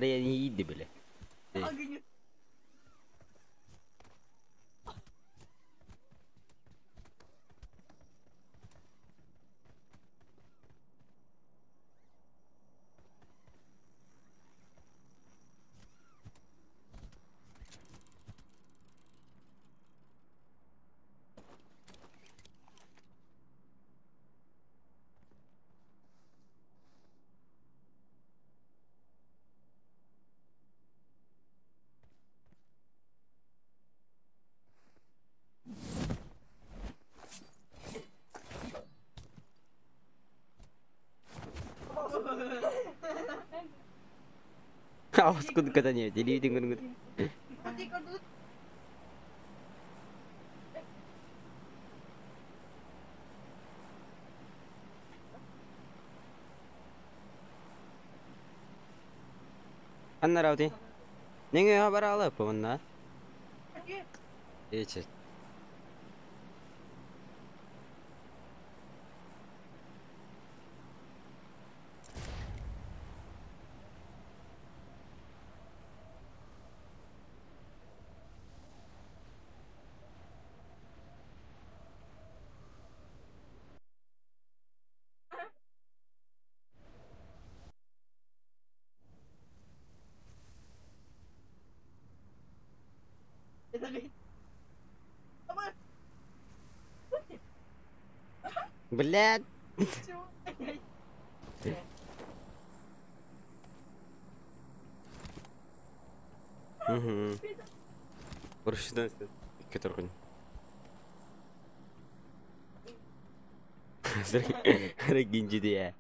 Арaya iyiydi bile. Аҕыс курдук кэтэн илиитин гыныгыт. Ханна раути? Неңе хабар алып онна? Эче. Блядь. Угу. Урушудан икки тургун. Гинжи дия.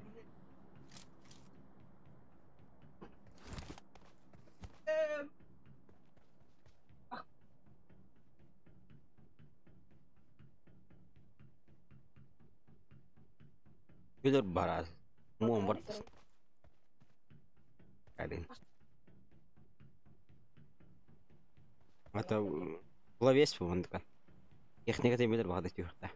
Билер барас. Муон бартас. Кадин. Ата ловес бу. Техника темелер багда тюрта.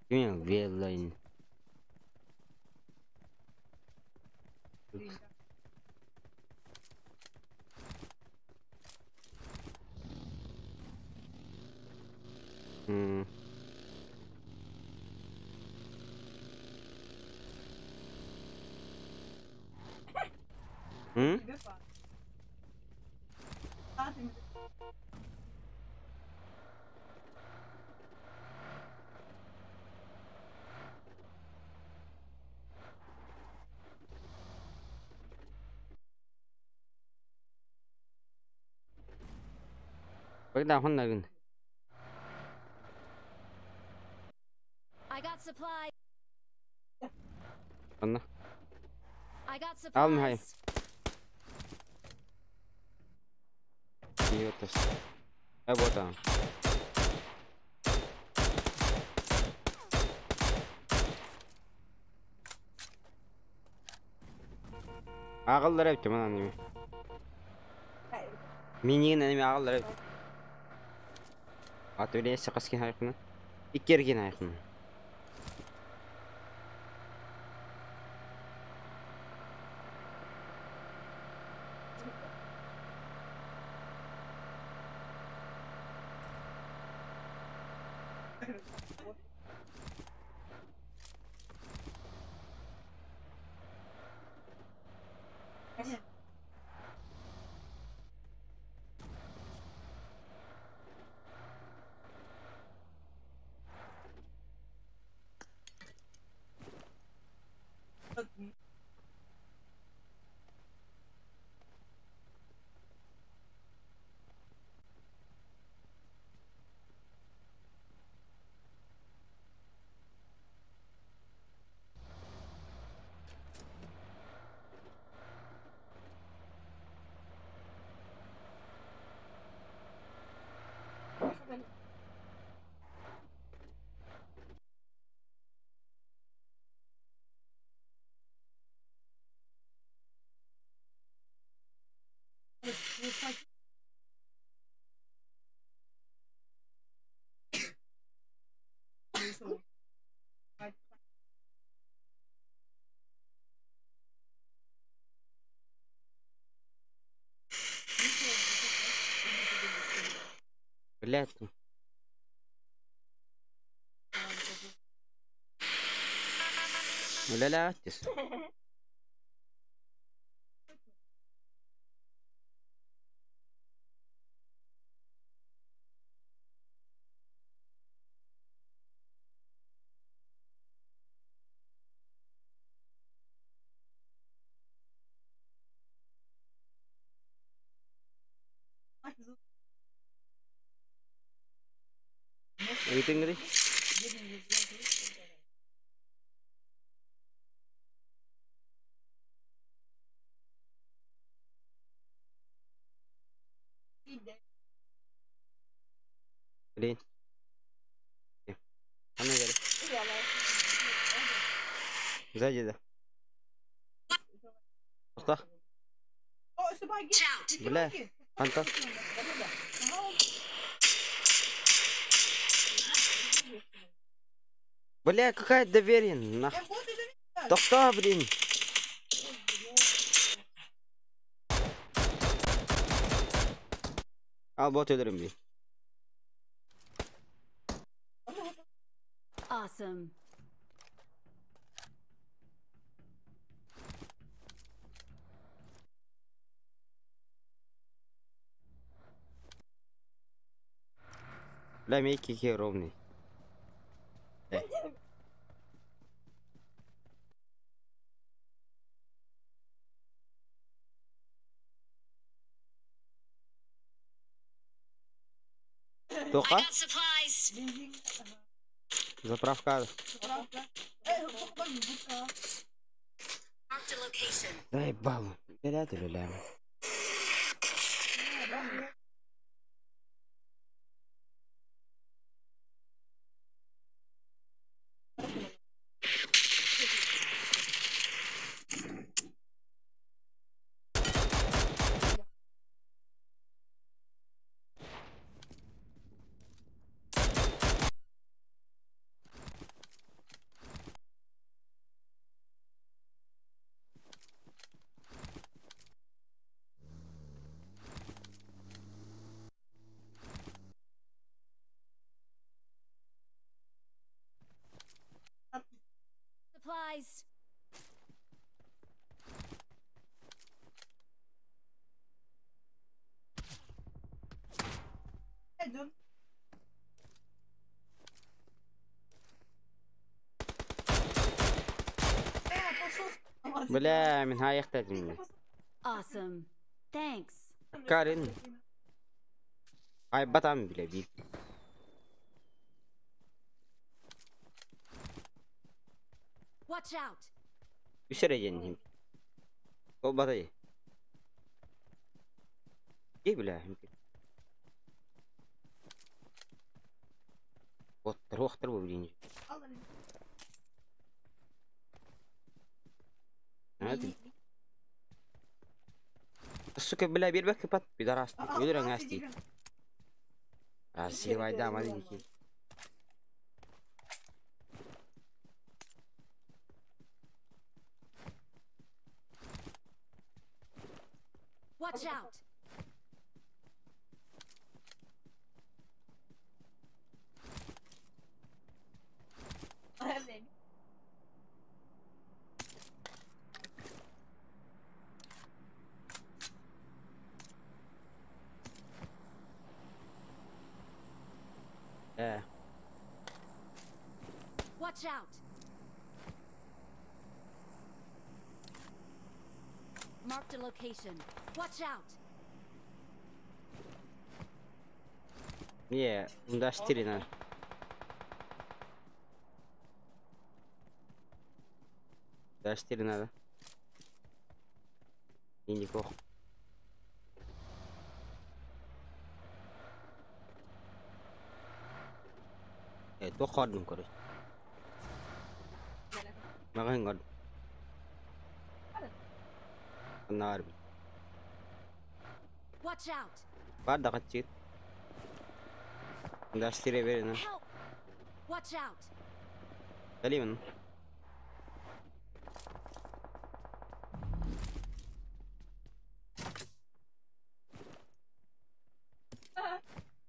Кимин веллайн. М? Когда он нагын? I got supplies. Анна. I got Алым хай. supplies. Идиотас. Работа. Ағылдар әпті мына неме. Минеген әнеме ағылдар әпті. Аты өлесі қаскен айқыны. Иккерген айқыны. Блядь. Үлэлээбэт Ыытыҥҥыный? Блин. Ханна кэлэ? Сзади да. Тоқта. Бля. Ханта. Бля, какая доверие, нах. Тоқта, блин. Ал бот өлөрүм бий. Awesome. Бля, мейки ровный. Тоқа? Заправка. Дай балу. Бля, ты. Supplies. Бля, мин хайахтадым. Awesome. Thanks. Карин. Ай, батам, бля, бил. Watch out. Үсәрәден. Ол батай. Ей, бля. Оттыр, оқтыр бұл, блин. Сука, бля, бербек пат, пидорас. Өлөрөң асти. Красивая дама, маленький. Watch out. Yeah. Watch out. Marked a location. Watch out. Не, да, 4 надо. Да, 4 надо. И неплохо. Туох хордум, короче. Маған көрдüm. Нар. Watch out. Бар да качыт. Да, 4 берин. Help. Watch out. Калимин.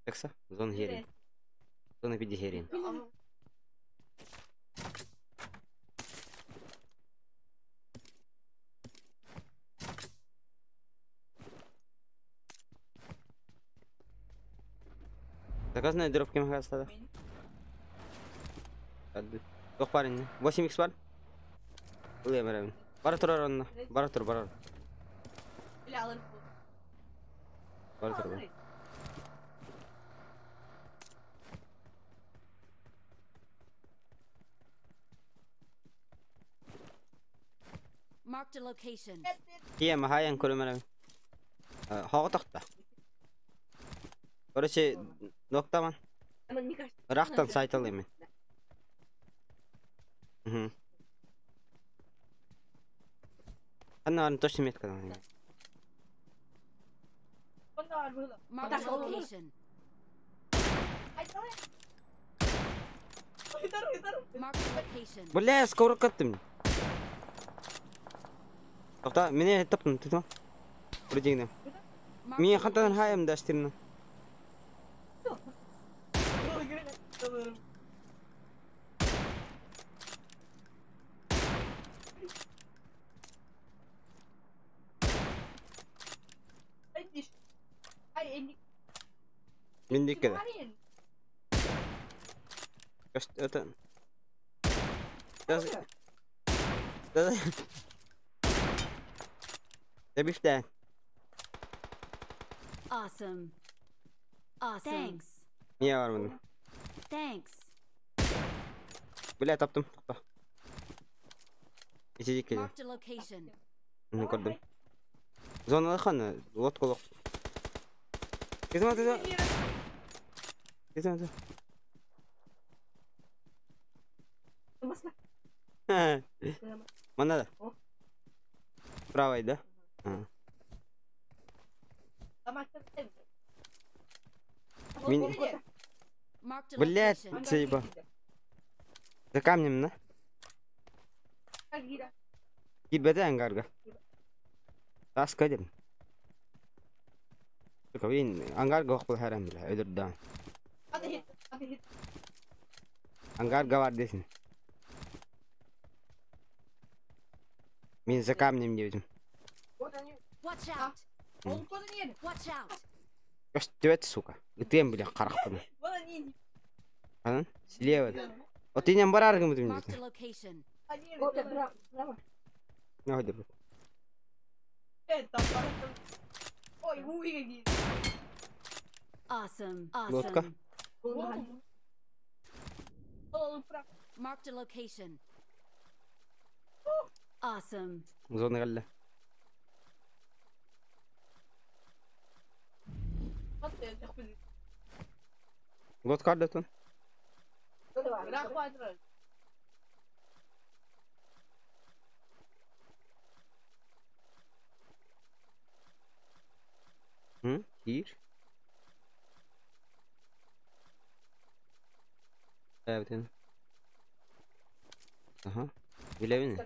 Такса, зона херин. Зона пиди херин. Заказанная дроп кем хастада? Туох баар иннэ? 8x бар? Ылыам эрэбин. Бара турар онно. Бара тур, бара. Бара тур. Бара. Marked a location. Тиэм хаайан көрүм эрэбин. Хоҕо тохта. Короче, ноктаман. Ыраахтан сайталыймын. Угу. Анна точно метка. Marked a location. Marked a location. Бля, скоро каттым. Тохта, меня таптын, ты то? Вроде Marked Меня a хантан location. хаем дастирна. Мин диккеде. Это... Даже... Даже... Тэбифтэ. Awesome. Awesome. Thanks. Niye var bunun? Thanks. Бля, таптым. Тохта. Ичи диккеде. Marked a location. Көрдүм. Зоналар ханы, лодка лох. Кизма ты Кизма ты. Манада. Правой, да? Мин... Marked a Блядь, location. заеба. За камнем, на? Кирбеде ангарга. Тас кадим. Сука, блин, ангарга охпул харам, бля, өдөрдөн. Ангарга бар десин. Мин за камнем дебитим. Watch out. Watch out. Көстүбэт, сука. Ытыам, бля, карахпын. Анан, слева. Вот инем барар гымытым Marked десин. a location. Не ходи, блядь. Awesome. Лодка. Awesome. Marked a location. Awesome. Зона галла. Лодка ардатын. Hm? Hier? Evet. Aha. Билебин.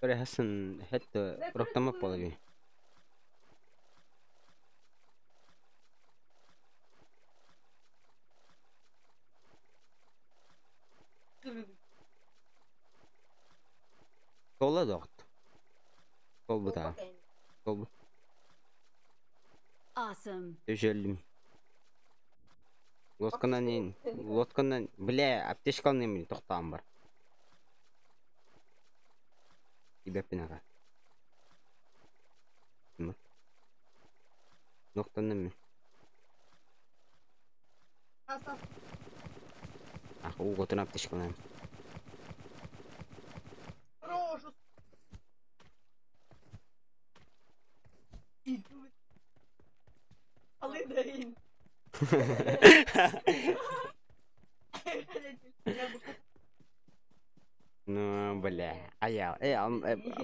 Böyle حتى رحت بولي. Sola ضغط. Sol bu da. Sol bu. Awesome. Төжелдим. Лодканан ин. Лодканан, бля, аптечканы мен тоқтағым бар. Ибеппин аға. Ноқтанным мен. Ах, уу готун аптечкалайм. Ну, бля. А я,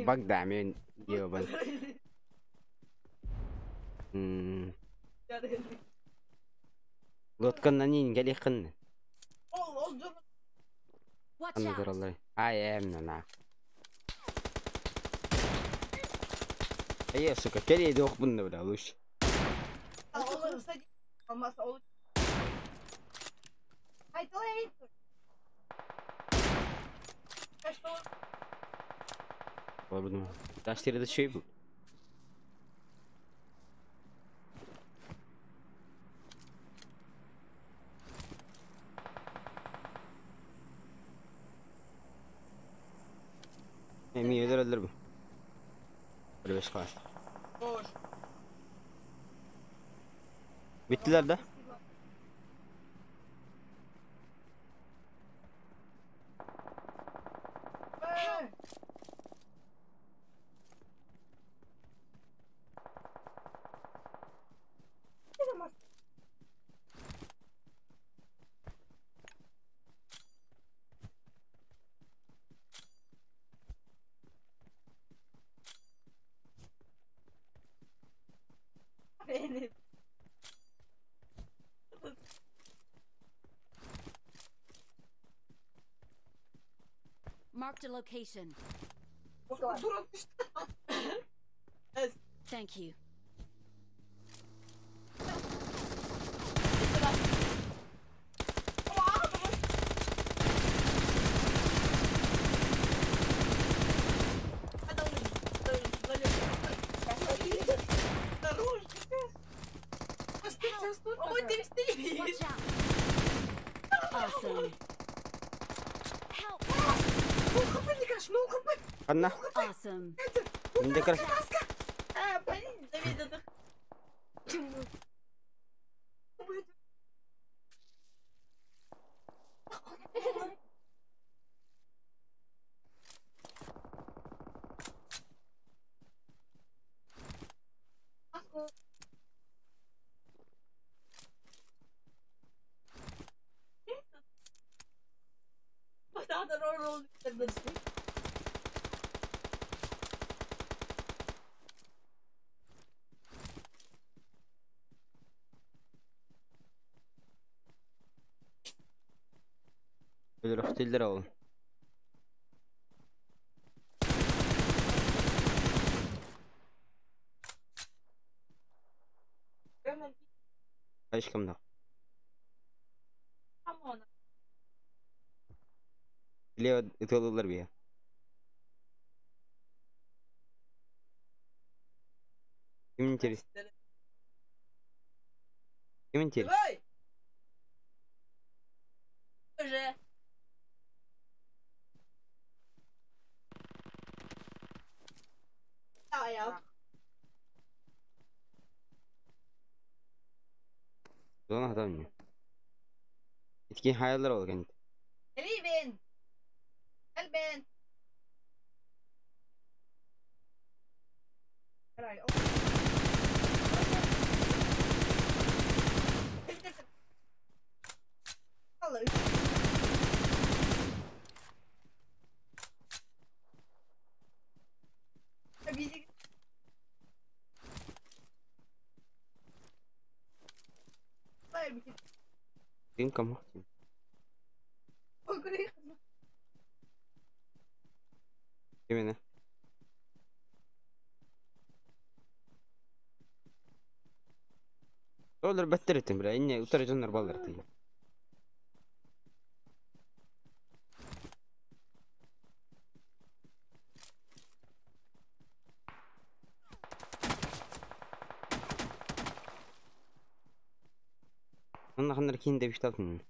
Богдан, ебан. Лотканна нин гели хын. Watch Анны out! тураллар. Ай, эм, на. Эй, сука, кели дох бунны, бля, лучше. Taş şey bu. Emin öldür öldür bu. Böyle beş kaldı. Bittiler de. Marked a location. Thank you. Watch out! Awesome. Help! Anna. Awesome. Indekar. Өлөр oğlum. Aşkım da. Leo ıtılırlar bir ya. Kimin interesi? Kimin interesi? Zona adam ya. Etkin hayaller oldu kendi. Kim kamu? Gimana? Olur баттырытым бля, инне утары жоннор балдар тиги. Онна ханнар кийин деп иштаптын.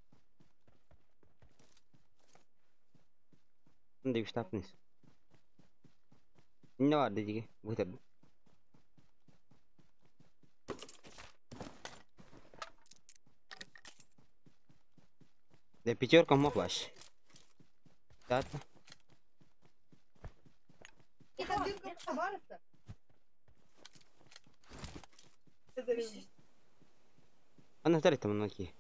Деп иштаптын. Ne var dedi bu tabi. De пятерка мог ваш. Да. Аны тарыттым онно ки.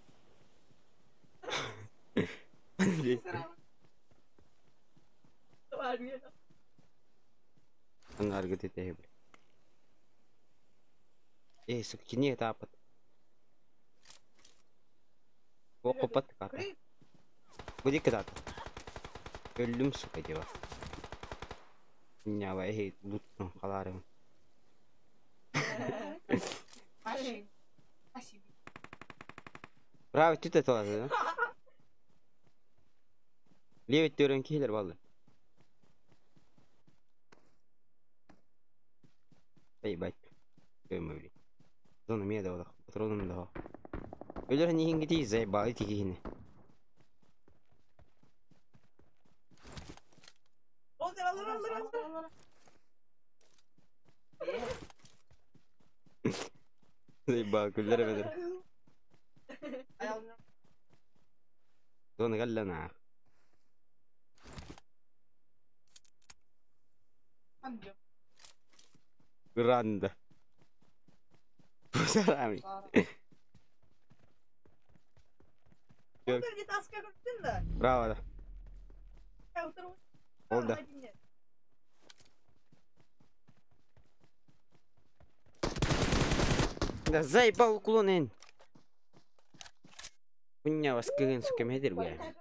Ангаргы тете бля. Эй, сука, кини это апат. Окупат карта. Буди кадата. Өллүм сука дева. Нява эй луттун халарым. Браво, түтэ талады. Левит төрөн киһилер балды. Эй, бать. Көмө били. Зона мия да олақ. Патроным да. Өлөр нихин гити заебал ити кихини. Заебал, күллер бедер. Зона галлана. Гранда. Сарами. Браво да. Oldu. Да заебал уклон. Хуйня вас кыгын, сука, медер, бля.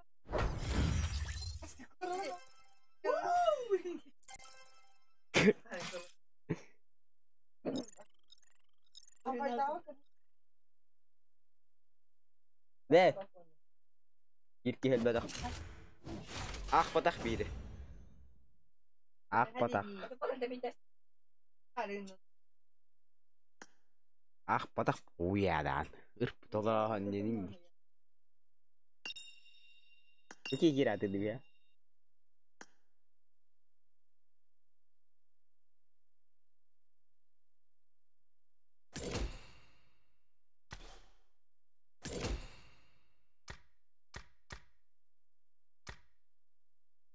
Ne? Ирки хелбедах. Ах батах бири. Ах батах. Ах батах уядан. Ырп толахан ненин. Ки кираты дибя.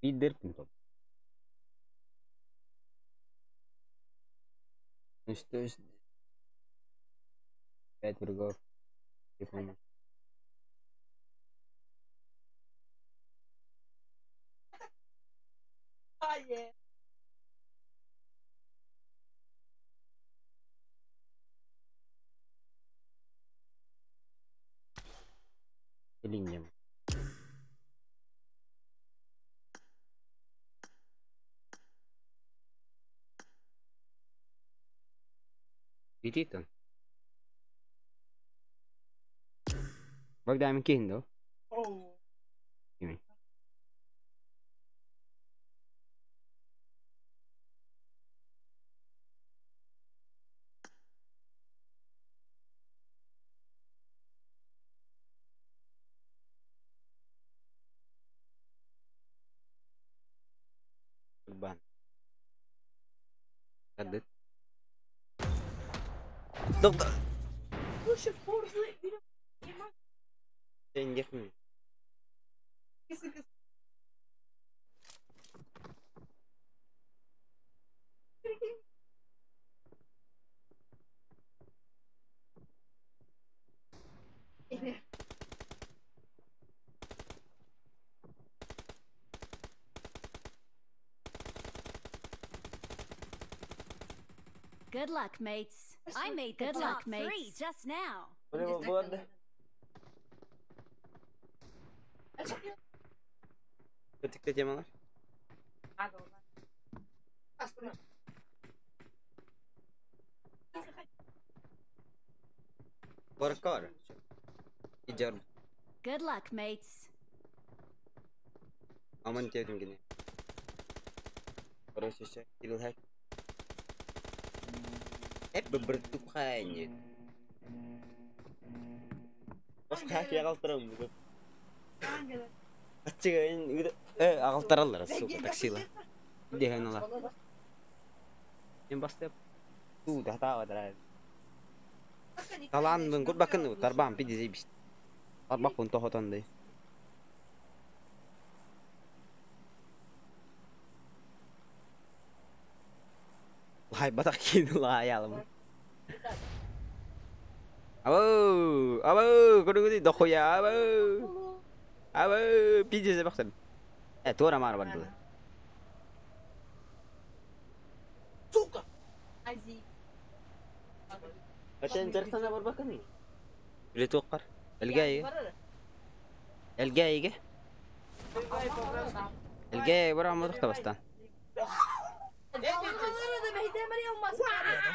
Bir топ. Ну что ж. Пять врагов. Телефон. Линия. Летит он. Богдан Киндо. Бан. Кадет. Доктор. Sen Good luck, mates. I made the top three just now. Bu ne? Kötükte temalar. Баркар. Иджар. Good luck, mates. Aman tevdim gene. Короче, Кирилл хак. Hep бертуханет. Басқа ағалтырам бүгін. Ағалтыралар, сука, таксила. Деген ала. Мен бастап. Ту, да та бадрай. Талан бын кут бакын тарбам пиди зебис. Тарбак пун тохотондай. Лай батак кийин лай алым. Абау, абау, көрүҥү дохуя, абау. Абау, пиздец бахтан. Э, туора маар бардылар. Сука! Хотя дьарыктана барбаккын. Үлэ туоххар? Элгээйигэ. Элгээйигэ. Элгээйигэ барамматах да бастаан. Рядом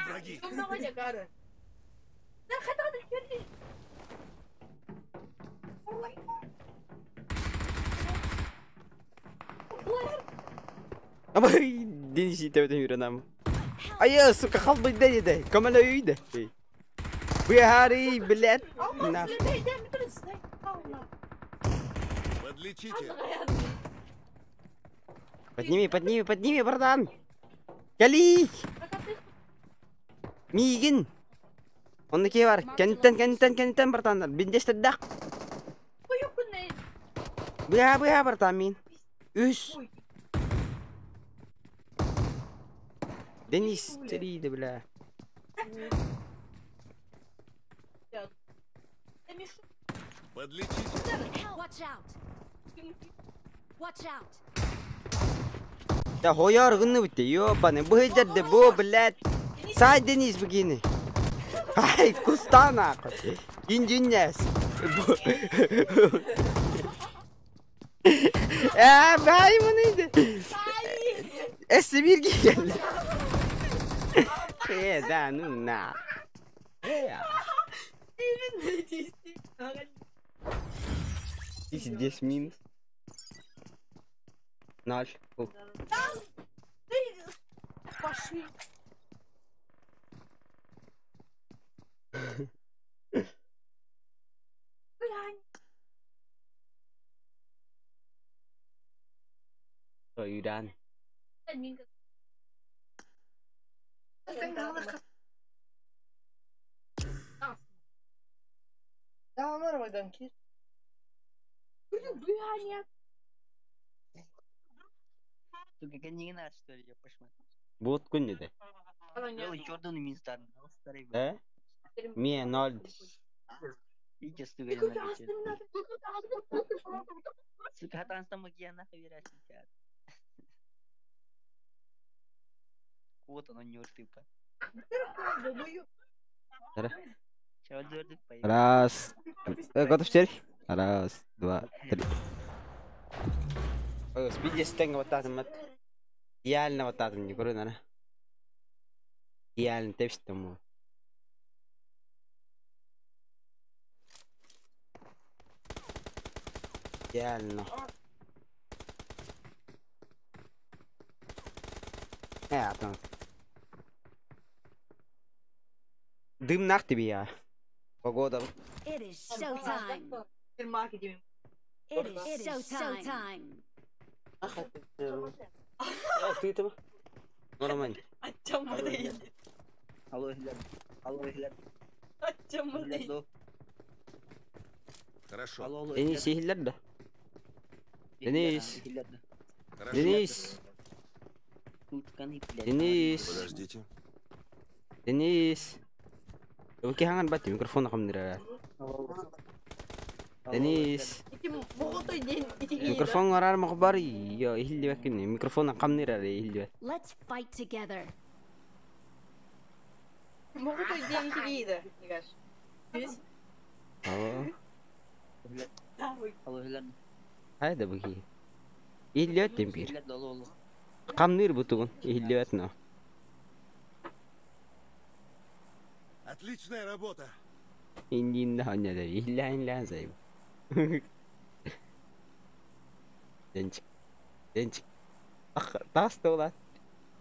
враги. Абай, Денис итэбэтин үрэнам. Айа, сука, халбайда еді. Көмөлө үйді. Быһари, блядь. На. Подлечите. Подними, подними, подними, братан. Кали. Мигин. Оннуки бар. Кенттен, кенттен, кенттен, братандар. Биндестердак. Быһа, быһа, братан, мин. Үс. Денис, терийді, бля. Подлечите. Watch out! Watch out! Да хояр гынны битте. Ёбаный. Быһыдарды бу, блядь. Сай Денис бигини. Ай, куста нахуй. Индюнес. Э, бай мыныйды. Эссе бир келди. Э, да, ну на. Э. Здесь минус. Ноль. Фу. Пошли. Rồi đàn. Сука, не надо, что ли, я пошла. Бут күн деді. Белый черный минстар, старый, Э? Мие ноль. Иди, сука, я на Сука, там там я нахуй верасить. Вот оно не тыпа. Раз. Готов теперь? Раз, два, три. Ой, спидес тэнгэ баттаатым мат. Идеально баттаатым не көрүн ана. Идеально тэпстим му. Идеально. Э, атын. Дым нах тебе я. Погода. It is showtime. It is showtime. Э, ты там? Нормально. Алло, Хилер. Алло, Хилер. Хилер, Хорошо. Алло, алло, Денис ихиллер да. Денис. Хилер, Хорошо. Денис. Тут каны, блядь. Денис. Подождите. Денис. Өке хаңан бат микрофон камныра. Денис. Микрофон арар махбар я ихилли микрофон камныра ихилли. Let's fight together. Алло. Алло, Хилер. Хайда буки. Ихилли темпир. Хилер, алло, алло. Камныр бутугун ихилли но. Отличная работа. Индин ханья да ихилли инлан зайб. Денчик. Денчик. Ах, тас тола.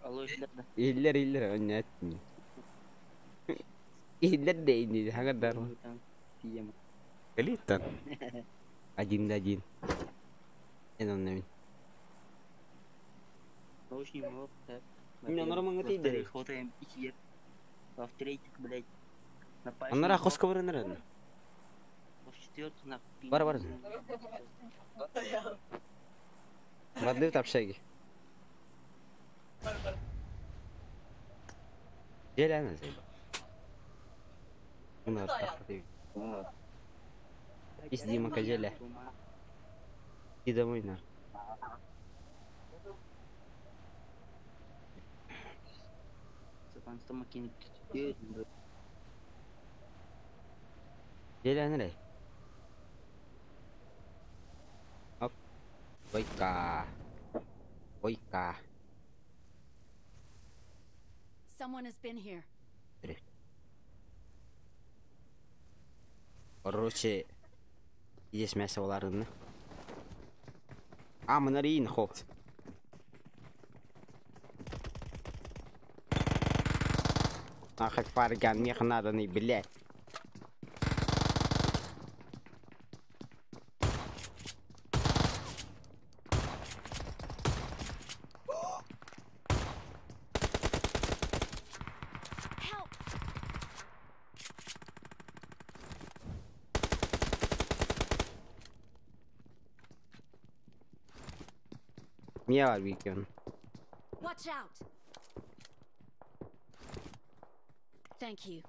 Алло, Хилер. Ихиллер ихиллер ханья. Ихиллер де инди хангадар. Тием. Калитан. Один на один. Энон намин. Научный мог, так. Меня нормально ты Во-вторых, хватаем ихер. Во-третьих, блядь. На Аннара хоска барынар. В-четвертых, нахуй. Бар, бар. Барды тапшаги. Желана зайба. Из Дима Козеля. Иди домой на. Дьиэлээн эрэ. Оп. Ойка. Ойка. Someone has been here. Короче, здесь мясо уларына. А, манарин, хоп. Ах, фарган, мех надо, не, блядь. Help! Niye var büyük yanı? Watch out! Thank you.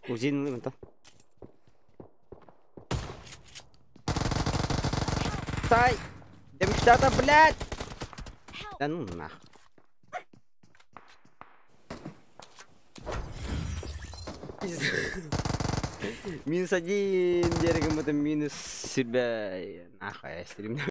Uzun mı lan? Тай! Демштата, блядь! Help! Да ну нах. Минус один, дерегом это минус себя. Нахуй, я стримлю.